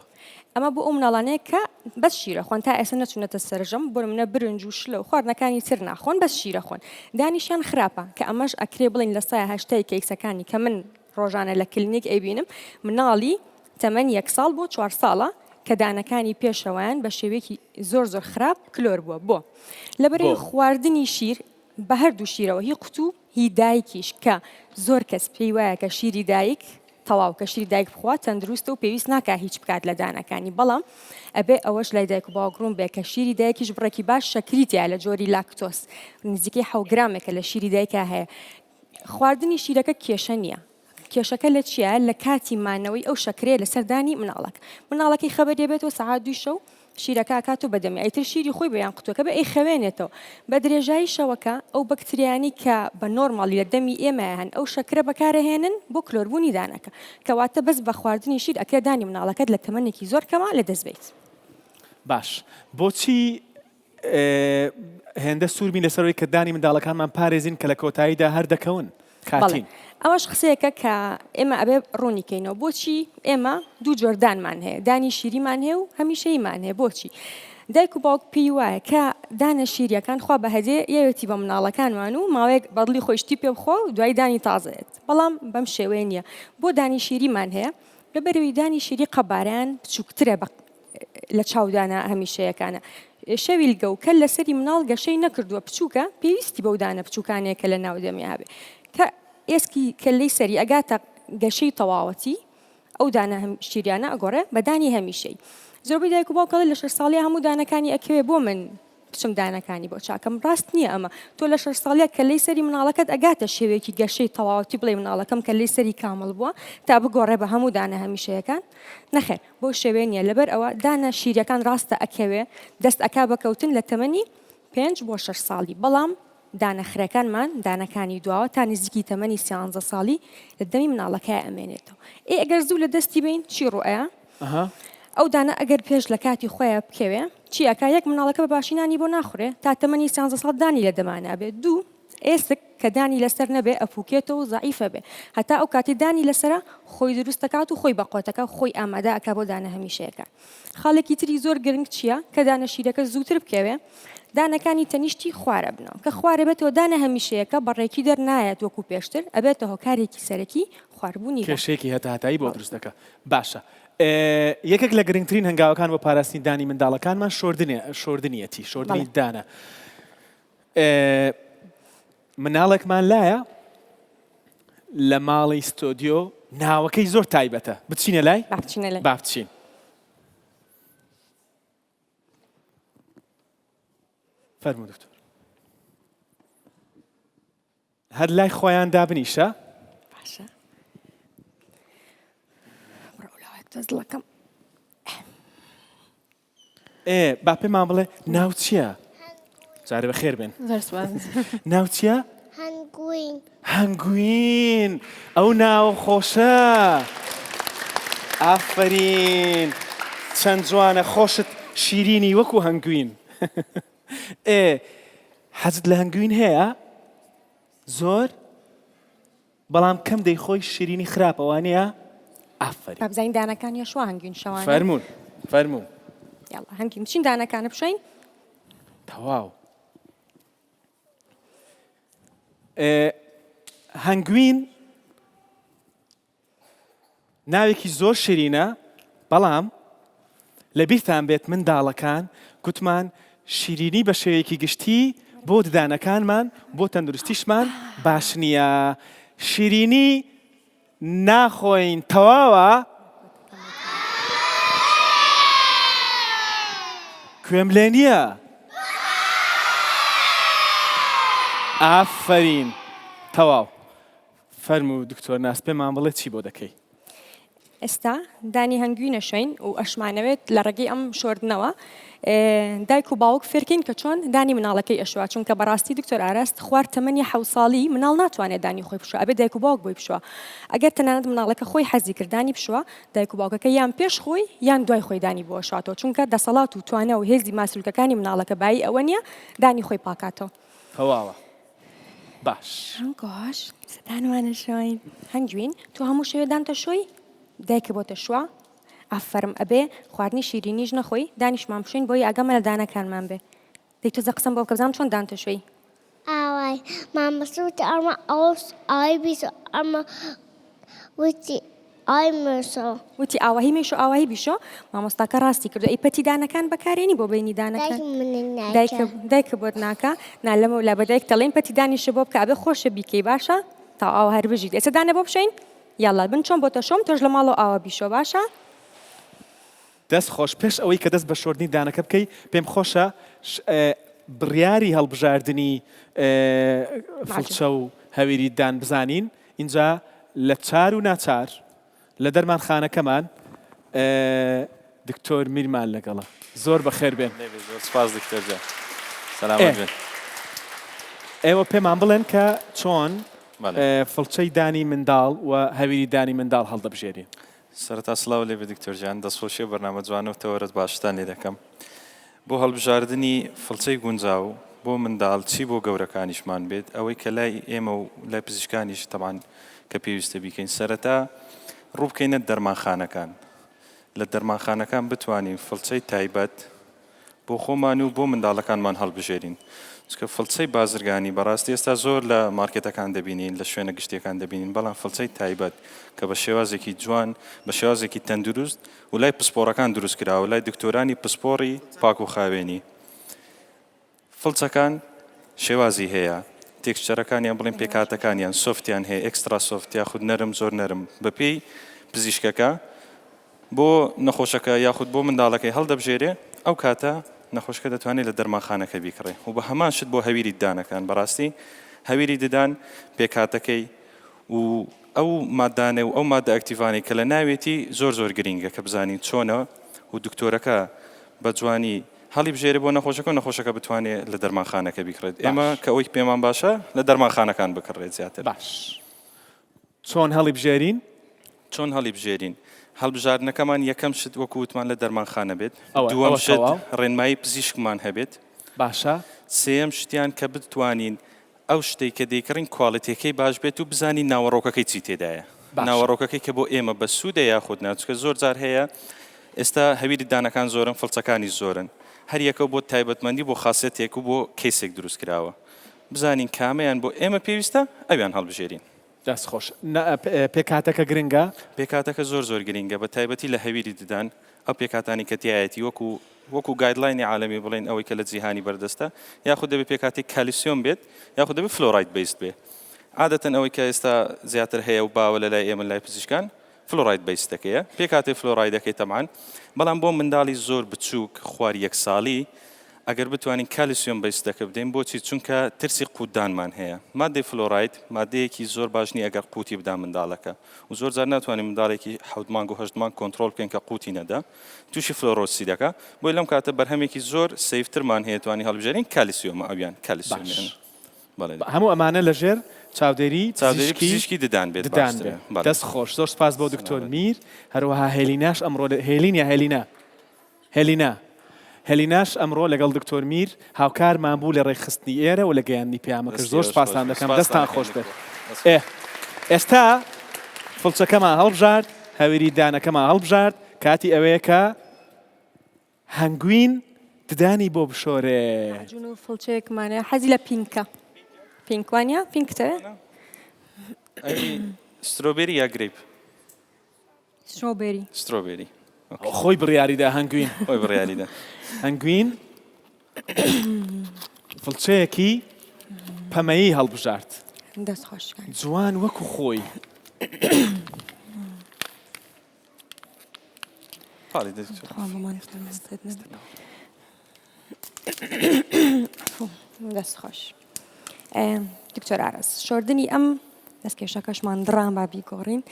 ئەمە بۆ ئەو مناڵانەیە کە بەس شیرە خۆن تا ئێستا نەچوونەتە سەرژەم بۆ نمونە برنج و شلە و خواردنەکانی تر ناخۆن بەس شیرە خۆن دانیشیان خراپە کە ئەمەش ئەکرێ بڵین لە سای هەشتای کەیسەکانی کە من ڕۆژانە لە کلینیک ئەیبینم مناڵی تەمەن یەک ساڵ بۆ چوار ساڵە کە دانەکانی پێشەوەیان بە شێوەیەکی زۆر زۆر خراپ کلۆر بووە بۆ لەبەرەی خواردنی شیر بە هەردوو شیرەوە هی قوتوو هی دایکیش کە زۆر کەس پێی وایە کە شیری دایک تەواو کە شیری دایک بخوا تەندروستە و پێویست ناکا هیچ بکات لە دانەکانی بەڵام ئەبێ ئەوەش لای دایک و باوک ڕوون بێ کە شیری دایکیش بڕێکی باش شەکری تیا لە جۆری لاکتۆس نزیکەی حەو گرامێکە لە شیری دایکا هەیە خواردنی شیرەکە کێشە نییە کێشەکە لە چیە لە کاتی مانەوەی ئەو شەکرەیە لەسەر دانی مناڵەکە مناڵەکەی خەبەری بێتەوە سەعات دووی شەو شیرەکە ئەکات و بەدەمی ئەیتر شیری خۆی بە یان قوتوەکە بێ ئەیخەوێنێتەوە بە درێژایی شەوەکە ئەو بەکتریانی کە بە نۆرماڵی لە دەمی ئێمە هەن ئەو شەکرە بەکارەهێنن بۆ کلۆربوونی دانەکە کەواتە بەس بە خواردنی شیر ئەکرێ دانی مناڵەکەت لە تەمەنێکی زۆر کەما لە دەست بەیت. باش بۆچی هێندە سوور بین لەسەر ئەوەی کە دانی منداڵەکانمان پارێزین کە لە کۆتاییدا هەر دەکەون بەڵێ کاتین. ئەوەش قسەیەکە کە ئێمە ئەبێ ڕوونی کەینەوە بۆچی ئێمە دوو جۆر دانمان هەیە دانی شیریمان هەیە و هەمیشەیمان هەیە بۆچی دایک و باوک پێی وایە کە دانە شیریەکان خوا بە هەدیە یەوێتی بە مناڵەکانمان و ماوەیەک بەدڵی خۆی شتی پێ بخوا و دوای دانی تازەیەت بەڵام بەم شێوەیە نییە بۆ دانی شیریمان هەیە لەبەرەوەی دانی شیری قەبارەیان بچووکترە بە لە چاو دانە هەمیشەیەکانە. شەویلگە و کەل لەسەری مناڵ گەشەی نەکردووە بچووکە پێویستی بەو دانە بچووکانەیە کە لە ناو دەمیا هەبێ. کە ئێسکی کەللەی سەری ئەگاتە گەشەی تەواوەتی ئەو دانە هەم شیریانە ئەگۆڕێ بە دانی هەمیشەی. زۆربەی دایک و باوک ئەڵێ لە شەش ساڵیا هەموو دانەکانی ئەکەوێ بۆ من بچم دانەکانی بۆ چاکەم ڕاست نییە ئەمە تۆ لە شەش ساڵیا کەللەی سەری مناڵەکەت ئەگاتە شێوەیەکی گەشەی تەواوەتی بڵێی مناڵەکەم کەللەی سەری کامڵ بووە تا بگۆڕێ بە هەموو دانە هەمیشەیەکان نەخێر بەو شێوەیە نییە لەبەر ئەوە دانە شیریەکان ڕاستە ئەکەوێ دەست ئەکا بە کەوتن لە تەمەنی. پێنج بۆ شەش ساڵی، بەڵام دانە خرەکانمان، دانەکانی دواوە تا نزیکی تەمەنی سیانزە ساڵی لە دەمی مناڵەکەیا ئەمێنێتەوە. ئێ ئەگەر زوو لە دەستی بەین چی ڕوو ئەیا؟ ئەو دانە ئەگەر پێش لە کاتی خۆیا بکەوێ چی ئەکا؟ یەک مناڵەکە بە باشی نانی بۆ ناخورێ تا تەمەنی سیانزە ساڵ دانی لە دەما نابێ. دوو ئێسک کە دانی لەسەر نەبێ ئەپوکێتەوە و زەعیف ئەبێ. هەتا ئەو کاتەی دانی لەسەرە خۆی دروست ئەکات و خۆی بەقوەت ئەکا و خۆی ئامادە ئەکا بۆ دانە هەمیشەیەکان. خاڵێکی تری زۆر گرنگ چییە؟ کە دانە شیرەکە زووتر بکەوێ دانەکانی تەنیشتی خوار ئەبنەوە. کە خوار ئەبێتەوە دانە هەمیشەیەکە بە ڕێکی دەرنایەت وەکو پێشتر، ئەبێتە هۆکارێکی سەرەکی خواربوونی دان. کێشەیەکی هەتاهەتایی بۆ دروست دەکا. باشە یەکێک لە گرنگترین هەنگاوەکان بۆ پاراستنی دانی منداڵەکانمان شۆردنیەتی، شۆردنی دانە. مناڵێکمان لایە لە ماڵی ستۆدیۆ ناوەکەی زۆر تایبەتە بچینە لای با بچین. فەرموو دکتۆر. هەر لای خۆیان دابنیشە. باشە بڕۆ لاوەک تۆ دڵەکەم. ئێ با پێمان بڵێ ناو چییە؟ جارێ بەخێر بێن. زۆر سوپاس. ناو چییە؟ هەنگوین. هەنگوین ئەو ناوە خۆشە. ئافەرین چەند جوانە خۆشت شیرینی وەکو هەنگوین. ئێ حەزت لە هەنگوین هەیە؟ زۆر؟ بەڵام کەم دەیخۆی شیرینی خراپە وانیە؟ ئافەرین. با بزانین دانەکان یەشوا هەنگوین شەوانە. فەرموون فەرموون. یاڵا هەنگوین بچین دانەکانە بشۆین. تەواو. هەنگوین ناوێکی زۆر شیرینە بەڵام لەبیرتان بێت منداڵەکان گوتمان شیرینی بە شێوەیەکی گشتی بۆ ددانەکانمان بۆ تەندروستیشمان باش نییە شیرینی ناخۆین تەواوە کوێم لێ نییە ئافەرین تەواو فەرموو دکتۆر ناز پێمان بڵێ چی بۆ دەکەی؟ ئێستا دانی هەنگوین ئەشۆین و ئەشمانەوێت لە ڕێگەی ئەم شۆردنەوە دایک و باوک فێرکەین کە چۆن دانی مناڵەکەی ئەشوا چونکە بەڕاستی دکتۆر ئاراست خوار تەمەنی حەو ساڵی مناڵ ناتوانێت دانی خۆی بشوا ئەبێ دایک و باوک بۆی بشوا ئەگەر تەنانەت مناڵەکە خۆی حەزی کرد دانی بشوا دایک و باوکەکە یان پێش خۆی یان دوای خۆی دانی بۆ ئەشواتەوە چونکە دەسەڵات و توانا و هێزی ماسولکەکانی مناڵەکە بایی ئەوە نییە دانی خۆی پاکاتەوە. تەواوە باش. هەنگۆش دانوانە شۆین. هەنگوین تۆ هەموو شەوێ دانتە شۆی؟ دایکە بۆتە شوە؟ ئافەرم ئەبێ خواردنی شیرینیش نەخۆی دانیشمان بشۆین بۆی ئاگامان لە دانەکانمان بێ دەی تۆزە قسەم بۆ بکە بزانم چۆن دانتە شۆی. ئاوای مامۆستا وتی ئەمە ئەوس ئاوای بیسۆ ئەمە وتی ئای مێشۆ. وتی ئاواهی مێشۆ ئاواهی بیشۆ مامۆستاکە ڕاستی کردو ئەی پەتی دانەکان بەکارێنی بۆ بەینی دانەکان دایکم منی ناکا. دایکە دایکە بۆت ناکا نا لەمەولا بە دایک دەڵێین پەتی دانیشە بۆ بکە ئەبێ خۆشە بیکەی باشە تا ئاوا هەر بژیت ئێستا دانە بۆ بشۆین یاڵا من چۆن بۆتە شۆم تۆش لە ماڵەوە ئاوا بیشۆ باشە. دەست خۆش پێش ئەوەی کە دەست بە شۆردنی دانەکە بکەی پێم خۆشە بڕیاری هەڵبژاردنی فڵچە و هەویری دان بزانین ئینجا لە چار و ناچار لە دەرمانخانەکەمان دکتۆر میرمان لەگەڵە زۆر بەخێر بێن. زۆر سپاس دکتۆر جان سەلامەت بن. ئێوە پێمان بڵێن کە چۆن فڵچەی دانی منداڵ و هەویری دانی منداڵ هەڵدەبژێرین؟ سەرەتا سڵاو لێبێ دکتۆر گیان دەستخۆشی ئەو بەرنامە جوانە و تەوەرەت باشتان لێ دەکەم بۆ هەڵبژاردنی فڵچەی گونجاو بۆ منداڵ چی بۆ گەورەکانیشمان بێت ئەوەی کە لای ئێمە و لای پزیشکانیش تەبعەن کە پێویستە بیکەین سەرەتا ڕووبکەینە دەرمانخانەکان لە دەرمانخانەکان بتوانین فڵچەی تایبەت بۆ خۆمان و بۆ منداڵەکانمان هەڵبژێرین چونکە فڵچەی بازرگانی بەڕاستی ئێستا زۆر لە مارکێتەکان دەبینین لە شوێنە گشتیەکان دەبینین بەڵام فڵچەی تایبەت کە بە شێوازێکی جوان بە شێوازێکی تەندروست و لای پسپۆڕەکان دروست کراوە لای دکتۆرانی پسپۆڕی پاک و خاوێنی فڵچەکان شێوازی هەیە texture ەکانیان بڵێن پێکهاتەکانیان soft یان هەیە extra soft یاخود نەرم زۆر نەرم بەپێی پزیشکەکە بۆ نەخۆشەکە یاخود بۆ منداڵەکەی هەڵدەبژێرێ ئەو کاتە نەخۆشەکە دەتوانێت لە دەرمانخانەکە بیکڕێ و بە هەمان شت بۆ هەویری ددانەکان بەڕاستی هەویری ددان پێکهاتەکەی و ئەو مادانە و ئەو مادە active انەی کە لە ناوێتی زۆر زۆر گرینگە کە بزانین چۆنە و دکتۆرەکە بە جوانی. هەڵیبژێرێ بۆ نەخۆشەکە و نەخۆشەکە بتوانێ لە دەرمانخانەکە بیکڕێت. ئێمە کە ئەوەی پێمان باشە لە دەرمانخانەکان بکڕێت زیاتر. باش چۆن هەڵیبژێرین؟ چۆن هەڵیبژێرین؟ هەڵبژاردنەکەمان یەکەم شت وەکو وتمان لە دەرمانخانە بێت. دووەم شت ڕێنمایی پزیشکمان هەبێت. باشە. سێیەم شتیان کە بتوانین ئەو شتەی کە دەیکڕین quality ەکەی باش بێت و بزانین ناوەڕۆکەکەی چی تێدایە. ناوەڕۆکەکەی کە بۆ ئێمە بەسوودە یاخود نا، چونکە زۆر جار هەیە ئێستا هەویری دانەکان زۆرن، فڵچەکانیش زۆرن، هەر یەکەو بۆ تایبەتمەندی بۆ خاسیەتێک و بۆ کەیسێک دروست کراوە، بزانین کامەیان بۆ ئێمە پێویستە ئەویان هەڵبژێرین. دەست خۆش. پێکهاتەکە گرنگە؟ پێکهاتەکە زۆر زۆر گرنگە بە تایبەتی لە هەویری ددان، ئەو پێکهاتانەی کە تیایەتی وەکو وەکو guideline ی عالەمی بڵێین ئەوەی کە لە جیهانی بەردەستە یاخود دەبێت پێکهاتەی کالیسیۆم بێت یاخود دەبێت fluoride based بێ عادەتەن ئەوەی کە ئێستا زیاتر هەیە و باوە لە لای ئێمە لای پزیشکان fluoride based ەکەیە پێکهاتەی فلۆرایدەکەی تەبعەن بەڵام بۆ منداڵی زۆر بچووک خوار یەک ساڵی ئەگەر بتوانین کالیسیۆم based ەکە بدەین بۆچی چونکە ترسی قوتدانمان هەیە مادەی فلۆراید مادەیەکی زۆر باش نییە ئەگەر قوتی بدا منداڵەکە و زۆر جار ناتوانین منداڵێکی حەوت مانگ و هەشت مانگ کۆنترۆڵ بکەین کە قوتی نەدا تووشی fluorosis دەکا بۆیە لەم کاتە بەرهەمێکی زۆر safe ترمان هەیە توانی هەڵبژێرین کالیسیۆمە ئەویان کالیسیۆمیان بەڵێ هەموو ئەمانە لەژێر چاودێری چاودێری پزیشکی ددان بێت ددان بێت دەست خۆش زۆر سپاس بۆ دکتۆر میر هەروەها هێلیناش ئەمڕۆ هێلین یا هێلینا هێلینا هێلیناش ئەمڕۆ لەگەڵ دکتۆر میر هاوکارمان بوو لە ڕێکخستنی ئێرە و لە گەیاندنی پەیامەکەش زۆر سپاستان دەکەم دەستان خۆش بێت ئێ ئێستا فڵچەکەمان هەڵبژارد هەویری دانەکەمان هەڵبژارد کاتی ئەوەیە کە هەنگوین ددانی بۆ بشۆرێ. مەعجون و فڵچەیەکمان هەیە حەزی لە pink ە pink وانە pink تەوێ؟ strawberry یا grape؟ strawberry strawberry خۆی بڕیاریدا هەنگوین خۆی بڕیاریدا هەنگوین فڵچەیەکی پەمەیی هەڵبژارد دەست خۆش جوان وەکو خۆی. دەست خۆش دکتۆر ئارەز شۆردنی ئەم دەستکێشەکەشمان دڕان با بیگۆڕین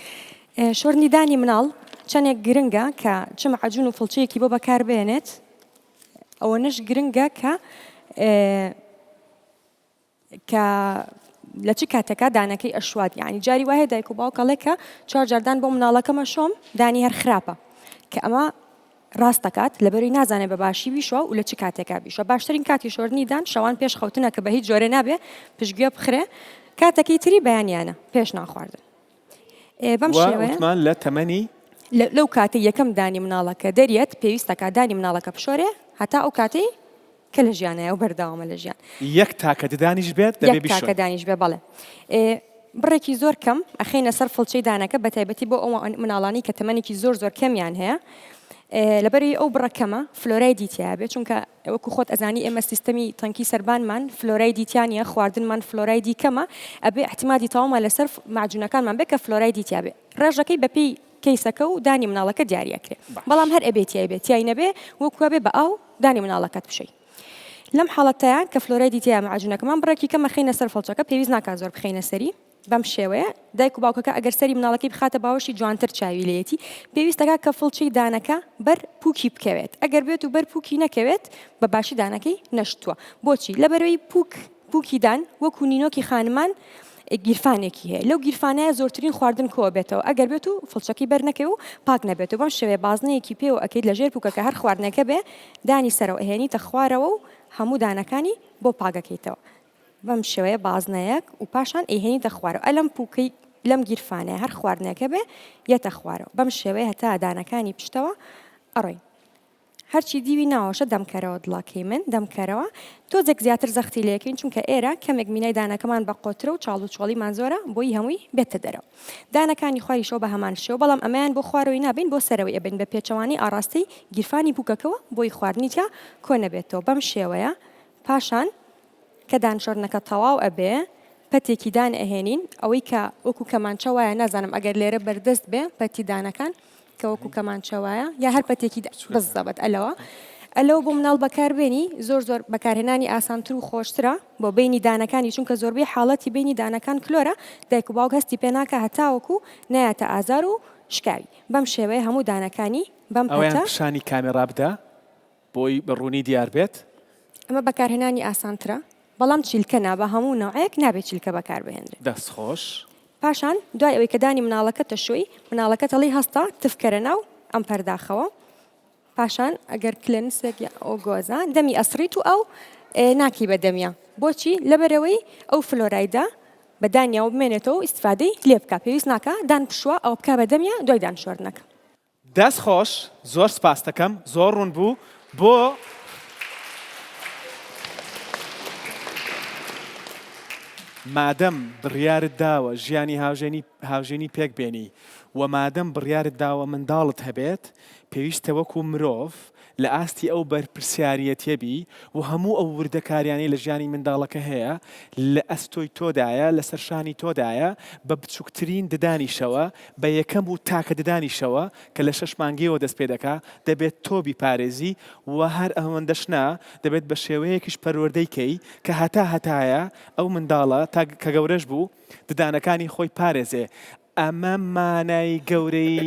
شۆردنی دانی مناڵ چەندێک گرنگە کە چ مەعجون و فڵچەیەکی بۆ بەکاربێنێت ئەوەنەش گرنگە کە کە لە چ کاتێکا دانەکەی ئەشوات یانی جاری وایە دایک و باوک ئەڵێ کە چوار جار دان بۆ مناڵەکەم ئەشۆم دانی هەر خراپە کە ئەمە ڕاست دەکات لەبەروی نازانێ بە باشی بیشوا و لە چ کاتێکا بیشوا باشترین کاتی شۆردنی دان شەوان پێش خەوتنە کە بە هیچ جۆرێ نابێ پشتگوێ بخرێ کاتەکەی تری بەیانیانە پێش نان خواردن بەم شێوەیە وتمان لە تەمەنی لەو کاتەی یەکەم دانی مناڵەکە دەریەت پێویستەکە دانی مناڵەکە بشۆرێ هەتا ئەو کاتەی کە لە ژیانایە و بەردەوامە لە ژیان. یەک تاکە ددانیش بێت دەبێ بیشۆین. یەک تاکە دانیش بێ بەڵێ. بڕێکی زۆر کەم ئەخەینە سەر فڵچەی دانەکە بە تایبەتی بۆ ئەو مناڵانەی کە تەمەنێکی زۆر زۆر کەمیان هەیە لەبەری ئەو بڕە کەمە فلۆرایدی تیا بێ چونکە وەکو خۆت ئەزانی ئێمە سیستەمی تەنکی سەربانمان فلۆرایدی تیا نییە خواردنمان فلۆرایدی کەمە ئەبێ احتیمادی تەواومان لەسەر معجونەکانمان بێ کە فلۆرایدی تیا بێ ڕێژەکەی بەپێی کەیسەکە و دانی مناڵەکە دیاری ئەکرێ بەڵام هەر ئەبێ تیای بێ تیای نەبێ وەکو ئەبێ بە ئاو دانی مناڵەکەت بشۆی لەم حاڵەتەیا کە فلۆرایدی تیایە مەعجونەکەمان بڕێکی کەم ئەخەینە سەر فڵچەکە پێویست ناکات زۆر بخەینە سەری بەم شێوەیە دایک و باوکەکە ئەگەر سەری مناڵەکەی بخاتە باوەشی جوانتر چاوی لێیەتی پێویست دەکات کە فڵچەی دانەکە بەر پوکی بکەوێت ئەگەر بێت و بەر پوکی نەکەوێت بە باشی دانەکەی نەشتووە بۆچی لەبەرەوەی پوک پوکی دان وەکو نینۆکی خانمان گیرفانێکی هەیە لەو گیرفانەیە زۆرترین خواردن کۆبێتەوە ئەگەر بێت و فڵچەکەی بەر نەکەوێ و پاک نەبێتەوە بەم شێوەیە بازنەیەکی پێوە ئەکەیت لە ژێر پوکەکە هەر خواردنەکە بێ دانی سەرەوە ئەهێنیتە خوارەوە و هەموو دانەکانی بۆ پاکەکەیتەوە بەم شێوەیە بازنەیەک و پاشان ئەیهێنیتە خوارەوە ئەلەم پوکەی لەم گیرفانەیە هەر خواردنەکە بێ یەتە خوارەوە بەم شێوەیە هەتا دانەکانی پشتەوە ئەڕۆین. هەرچی دیوی ناوەشە دەمکەرەوە دڵەکەی من دەمکەرەوە تۆزێک زیاتر زەختی لێکەین چونکە ئێرە کەمێک مینای دانەکەمان بە قۆترە و چاڵ و چۆڵیمان زۆرە بۆی هەمووی بێتە دەرەوە دانەکانی خواریشەوە بە هەمان شێوە بەڵام ئەمەیان بۆ خوارەوەی نابین بۆ سەرەوەی ئەبەین بە پێچەوانەی ئاڕاستەی گیرفانی پوکەکەوە بۆی خواردنی تیا کۆ نەبێتەوە بەم شێوەیە پاشان کە دانشۆردنەکە تەواو ئەبێ پەتێکی دان ئەهێنین ئەوەی کە وەکو کەمانچە وایە نازانم ئەگەر لێرە بەردەست بێ پەتی دانەکان کە وەکو کەمانچە وایە یا هەر پەتێکی بزەبت ئەلەوە ئەلەوە بۆ مناڵ بەکاربێنی زۆر زۆر بەکارهێنانی ئاسانتر و خۆشترە بۆ بینی دانەکانی چونکە زۆربەی حاڵەتی بینی دانەکان کلۆرە دایک و باوک هەستی پێناکە هەتاوەکو نایەتە ئازار و شکاوی بەم شێوەیە هەموو دانەکانی بەم ئەویان پەتە پیشانی کامێڕا بدە. بۆی بە ڕوونی دیار بێت. ئەمە بەکارهێنانی ئاسانترە بەڵام چیلکە نا بە هەموو نەوعێک نابێت چیلکە بەکاربهێنرێت. دەست خۆش. پاشان دوای ئەوەی کە دانی مناڵەکەت دەشۆی مناڵەکەت ئەڵێی هەستە تف کەرە ناو ئەم پەرداخەوە پاشان ئەگەر کلێنسێک یا ئەو گۆزە دەمی ئەسڕیت و ئەو ناکەی بە دەمیا بۆچی لەبەرئەوەی ئەو فلۆرایدە بە دانیاوە بمێنێتەوە و ئیستفادەی لێ بکا پێویست ناکا دان بشوا ئەوە بکا بە دەمیا دوای دان شۆردنەکە. دەست خۆش زۆر سپاستەکەم زۆر ڕوون بوو بۆ. مادەم بڕیارت داوە ژیانی هاوژێنی هاوژینی پێک بێنی و مادەم بڕیارت داوە منداڵت هەبێت پێویستە وەکو مرۆڤ لە ئاستی ئەو بەرپرسیاریەتیە بی و هەموو ئەو وردەکاریانەی لە ژیانی منداڵەکە هەیە لە ئەستۆی تۆدایە لەسەر شانی تۆدایە بە بچوکترین ددانیشەوە بە یەکەم و تاکە ددانیشەوە کە لە شەش مانگیەوە دەست پێ دەکا دەبێت تۆ بیپارێزی و هەر ئەوەندەش نا دەبێت بە شێوەیەکیش پەروەردەی کەی کە هەتا هەتایە ئەو منداڵە تا کە گەورەش بوو ددانەکانی خۆی پارێزێ ئەمە مانای گەورەی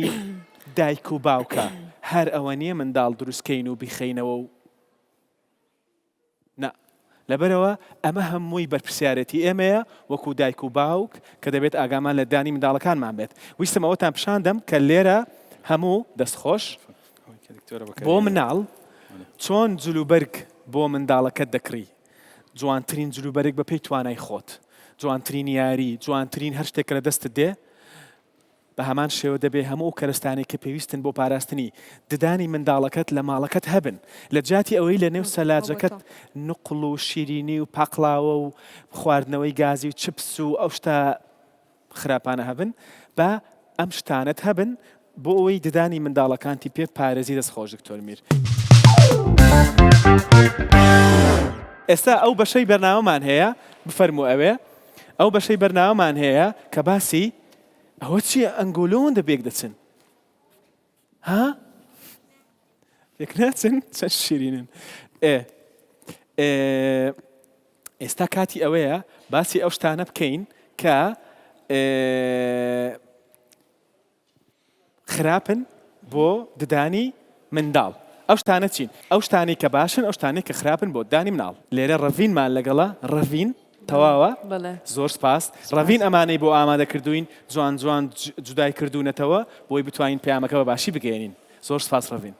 دایک و باوکە هەر ئەوە نیە منداڵ دروست کەین و بیخەینەوە و نا لەبەرئەوە ئەمە هەمووی بەرپرسیارێتی ئێمەیە وەکو دایک و باوک کە دەبێت ئاگامان لە دانی منداڵەکانمان بێت ویستم ئەوەتان پیشان دەم کە لێرە هەموو دەست خۆش بۆ مناڵ چۆن جلوبەرگ بۆ منداڵەکەت دەکڕی جوانترین جلوبەرگ بە پێی توانای خۆت جوانترین یاری جوانترین هەر شتێک کە لە دەستت دێ بە هەمان شێوە دەبێ هەموو ئەو کەرەستانەی کە پێویستن بۆ پاراستنی ددانی منداڵەکەت لە ماڵەکەت هەبن، لە جیاتی ئەوەی لە نێو سەلاجەکەت نوقڵ و شیرینی و پاقلاوە و خواردنەوەی گازی و چپس و ئەو شتە خراپانە هەبن، با ئەم شتانەت هەبن بۆ ئەوەی ددانی منداڵەکانتی پێ پارێزی دەست خۆش دکتۆر میر. ئێستا ئەو بەشەی بەرنامەمان هەیە بفەرموو ئەوێ ئەو بەشەی بەرنامەمان هەیە کە باسی ئەوە چییە ئەنگۆ لۆوەندە بێک دەچن ها پێک ناچن چەند شیرینن ئێ ئێستا کاتی ئەوەیە باسی ئەو شتانە بکەین کە خراپن بۆ ددانی منداڵ ئەو شتانە چین؟ ئەو شتانەی کە باشن ئەو شتانەی کە خراپن بۆ ددانی مناڵ. لێرە ڕەڤینمان لەگەڵە ڕەڤین تەواوە زۆر سپاس ڕەڤین ئەمانەی بۆ ئامادە کردووین جوان جوان جودای کردوونەتەوە بۆی بتوانین پەیامەکە بە باشی بگەیەنین زۆر سپاس ڕەڤین.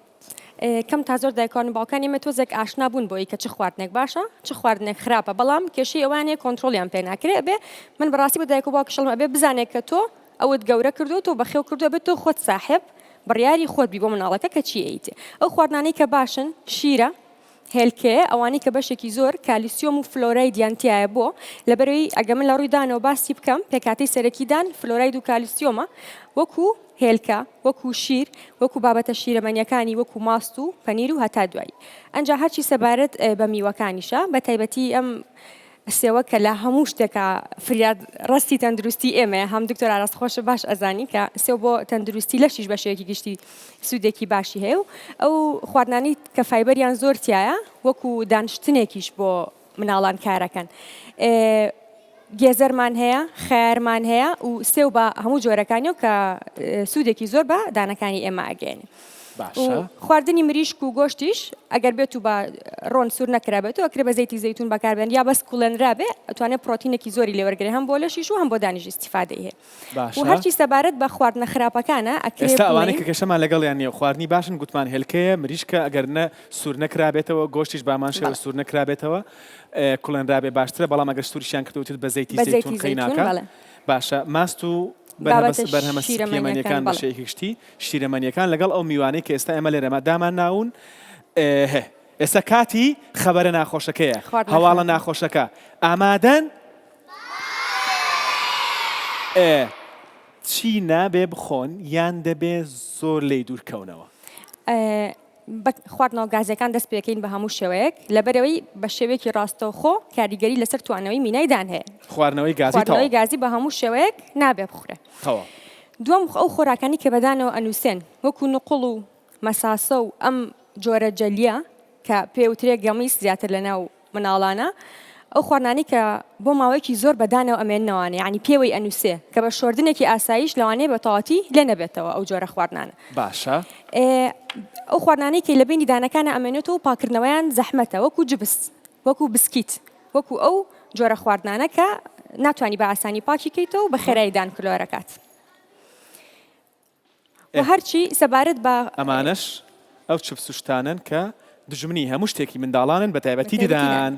کەم تا زۆر دایکان و باوکانی ئێمە تۆزێک ئاشنا بوون بۆی کە چ خواردنێک باشە چ خواردنێک خراپە بەڵام کێشەی ئەوانەیە کۆنترۆڵیان پێ ناکرێ ئەبێ من بەڕاستی بە دایک و باوکیش ئەڵێم ئەبێ بزانێ کە تۆ ئەوت گەورە کردووە تۆ بەخێو کردووە ئەبێت تۆ خۆت ساحێب بڕیاری خۆت بی بۆ مناڵەکە کە چی ئەیتێ ئەو خواردنانەی کە باشن شیرە هێلکەیە ئەوانەی کە بەشێکی زۆر کالیسیۆم و فلۆرایدیان تیایە بۆ لەبەرەوەی ئەگە من لە ڕووی دانەوە باسی بکەم پێکهاتەی سەرەکی دان فلۆراید و کالیسیۆمە وەکو هێلکە وەکو شیر وەکو بابەتە شیرەمەنیەکانی وەکو ماست و پەنیر و هەتا دوایی ئەنجا هەرچی سەبارەت بە میوەکانیشە بە تایبەتی ئەم سێوە کە لە هەموو شتێکا فریاد ڕەسی تەندروستی ئێمەیە هەم دکتۆر ئاراس خۆشە باش ئەزانی کە سێو بۆ تەندروستی لەشیش بە شێوەیەکی گشتی سوودێکی باشی هەیە و ئەو خواردنانی کە فایبەریان زۆر تایە وەکو دانشتنێکیش بۆ مناڵان کارەکەن. گێزەرمان هەیە خەیارمان هەیە و سێو بە هەموو جۆرەکانی و کە سوودێکی زۆر بە دانەکانی ئێمە ئەگەێنێ. باشە. خواردنی مریشک و گۆشتیش ئەگەر بێت و بە ڕۆن سوور نەکرابێت و ئەکرێ بە زەیتی زەیتون بەکاربێن یا بەس کوڵێنرابێ ئەتوانێت پرۆتینێکی زۆری لێوەرگێ هەم بۆ لەشیش و هەم بۆ دانیش ئیستیفادەی هەیە و باشە. هەرچی سەبارەت بە خواردنە خراپەکانە ئەکرێ ئێستا ئەوانەی بڵێین. کە کێشەمان لەگەڵیان نییە و خواردنی باشن گوتمان هێلکەیە، مریشکە ئەگەر نە سوور نەکرابێتەوە، گۆشتیش بە هەمان شێوە بەڵێ. سوور نەکرابێتەوە کوڵێنرابێ باشترە، بەڵام ئەگەر سووریشیان کردووە وتت بە زەیتی بە زەیتون زەیتی قەی زەیتون ناکا. بەڵێ. باشە ماست و بابەتە بەرهەمە شیرەمەنیەکان سپیەمەنیەکان بە بەڵێ. شێوەیەکی گشتی شیرەمەنیەکان لەگەڵ ئەو میوانەی کە ئێستا ئێمە لێرە دامان ناون ئه ئێستا کاتی خەبەرە ناخۆشەکەیە خواردنە هەواڵە خراپە. ناخۆشەکە ئامادەن؟ ئێ چی نابێ بخۆن یان دەبێ زۆر لێی دوور کەونەوە؟ بە خواردنەوە گازیەکان دەست پێکەین بە هەموو شێوەیەک لەبەرئەوەی بە شێوەیەکی ڕاستەوخۆ کاریگەری لەسەر توانەوەی مینای دان هەیە. خواردنەوەی گازی خواردنەوەی تەواو. گازی بە هەموو شێوەیەک نابێ بخورێ. تەواو. دووەم ئەو خۆراکانەی کە بەدانەوە ئەنووسێن وەکو نوقڵ و مەساسە و ئەم جۆرە جەلیە کە پێ وترێ gummies زیاتر لەناو مناڵانە. ئەو خواردنانەی کە بۆ ماوەیەکی زۆر بە دانەوە ئەمێننەوانە یانی پێوەی ئەنووسێ کە بە شۆردنێکی ئاساییش لەوانەیە بە تەواوەتی لێ نەبێتەوە ئەو جۆرە خواردنانە. باشە. ئەو خواردنانەی کە لە بەینی دانەکانا ئەمێنێتەوە و پاککردنەوەیان زەحمەتە وەکوو جبس، وەکوو بسکیت، وەکوو ئەو جۆرە خواردنانە کە ناتوانی بە ئاسانی پاکی کەیتەوە و بە خێرایی دان کلۆرەکات. و هەرچی سەبارەت بە. ئەمانەش ئەو چپس و شتانەن کە دوژمنی هەموو شتێکی منداڵانن بە تایبەتی ددان.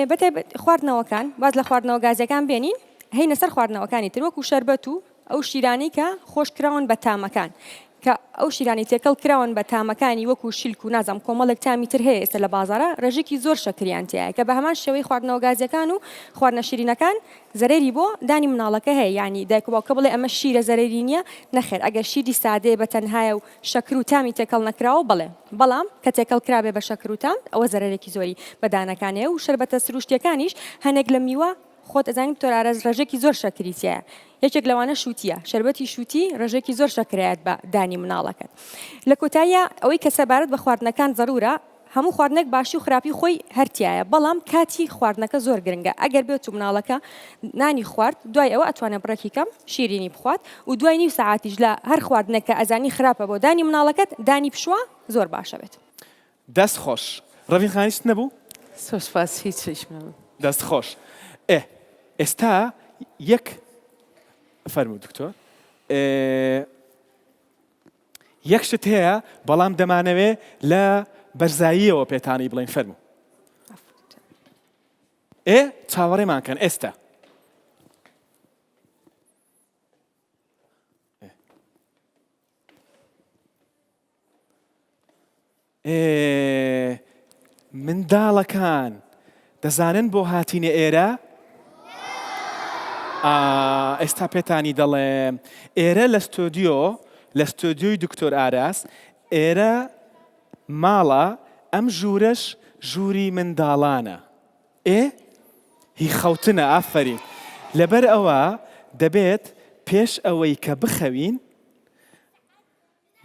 بە تایبەت خواردنەوەکان، واز لە خواردنەوە گازیەکان بێنین هەینە سەر خواردنەوەکانی تر وەکو شەربەت و ئەو شیرانەی کە خۆش کراون بە تامەکان کە ئەو شیرانەی تێکەڵ کراون بە تامەکانی وەکو شیلک و نازانم کۆمەڵێک تامی تر هەیە ئێستا لە بازاڕا ڕێژەکی زۆر شەکریان تیایە کە بە هەمان شێوەی خواردنەوە گازیەکان و خواردنە شیرینەکان زەرەری بۆ دانی مناڵەکە هەیە یانی دایک و باوکە بڵێ ئەمە شیرە زەرەری نیە نەخێر ئەگەر شیری سادەیە بە تەنهایە و شەکر و تامی تێکەڵ نەکراوە بەڵێ بەڵام کە تێکەڵ کرابێ بە شەکر و تام ئەوە زەرەرێکی زۆری بە دانەکان هەیە و شەربەتە سروشتیەکانیش هەنێک لە میوە خۆت ئەزانی دکتۆر ئاراس ڕێژەکی زۆر شەکری تیایە یەکێک لەوانە شوتیە شەربەتی شوتی ڕێژەکی زۆر شەکرایەت بە دانی مناڵەکەت لە کۆتاییا ئەوەی کە سەبارەت بە خواردنەکان زەرورە هەموو خواردنێک باشی و خراپی خۆی هەر تیایە بەڵام کاتی خواردنەکە زۆر گرنگە ئەگەر بێت و مناڵەکە نانی خوارد دوای ئەوە ئەتوانێت بڕێکی کەم شیرینی بخوات و دوای نیو سەعاتیش لە هەر خواردنێک کە ئەزانی خراپە بۆ دانی مناڵەکەت دانی بشوە زۆر باشە بێت. دەست خۆش ڕەڤین خان هیچت نەبوو؟ زۆر سوپاس هیچ هیچم نەبوو. دەست خۆش ئێ ئێستا یەک فەرموو دکتۆر ئێ. یەک شت هەیە بەڵام دەمانەوێ لە بەرزاییەوە پێتانی بڵێین فەرموو. ئێ چاوەڕێمان کەن ئێستا. ئێ منداڵەکان دەزانن بۆ هاتینە ئێرە؟ ئا ئێستا پێتانی دەڵێم ئێرە لە ستۆدیۆ لە ستۆدیۆی دکتۆر ئاراس ئێرە ماڵە ئەم ژوورەش ژووری منداڵانە ئێ هی خەوتنە ئافەرین لەبەر ئەوە دەبێت پێش ئەوەی کە بخەوین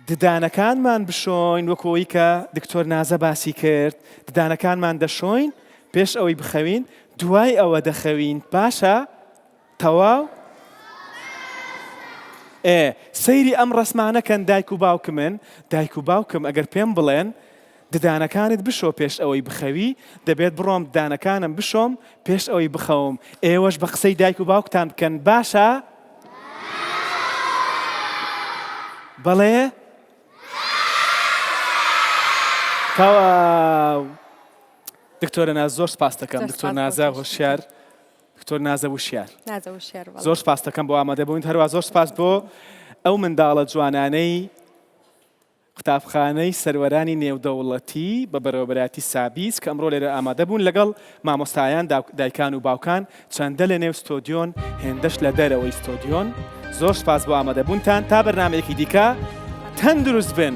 ددانەکانمان بشۆین وەکو ئەوەی کە دکتۆر نازە باسی کرد ددانەکانمان دەشۆین پێش ئەوەی بخەوین دوای ئەوە دەخەوین باشە تەواو ئێ سەیری ئەم ڕسمانە کەن دایک و باوکمن دایک و باوکم ئەگەر پێم بڵێن ددانەکانت بشۆ پێش ئەوەی بخەوی دەبێت بڕۆم ددانەکانم بشۆم پێش ئەوەی بخەوم ئێوەش بە قسەی دایک و باوکتان بکەن باشە؟ بەڵێ؟ تەواو دکتۆرە ناز زۆر سپاس دەکەم دکتۆر نازە هۆشیار دکتۆر نازە وشیار زۆر سپاس دەکەم بۆ ئامادەبوون هەروە زۆر سپاس بۆ ئەو منداڵە جوانانەی قوتابخانەی سەروەرانی نێودەوڵەتی بە بەڕێوەبەرایەتی سابیس کە ئەمڕۆ لێرە ئامادە بوون لەگەڵ مامۆستایان، دایکان و باوکان چەندە لە نێو ستۆدیۆن هێندەش لە دەرەوەی ستۆدیۆن. زۆر سوپاس بۆ ئامادەبوونتان تا بەرنامەیەکی دیکە تەندروست بن.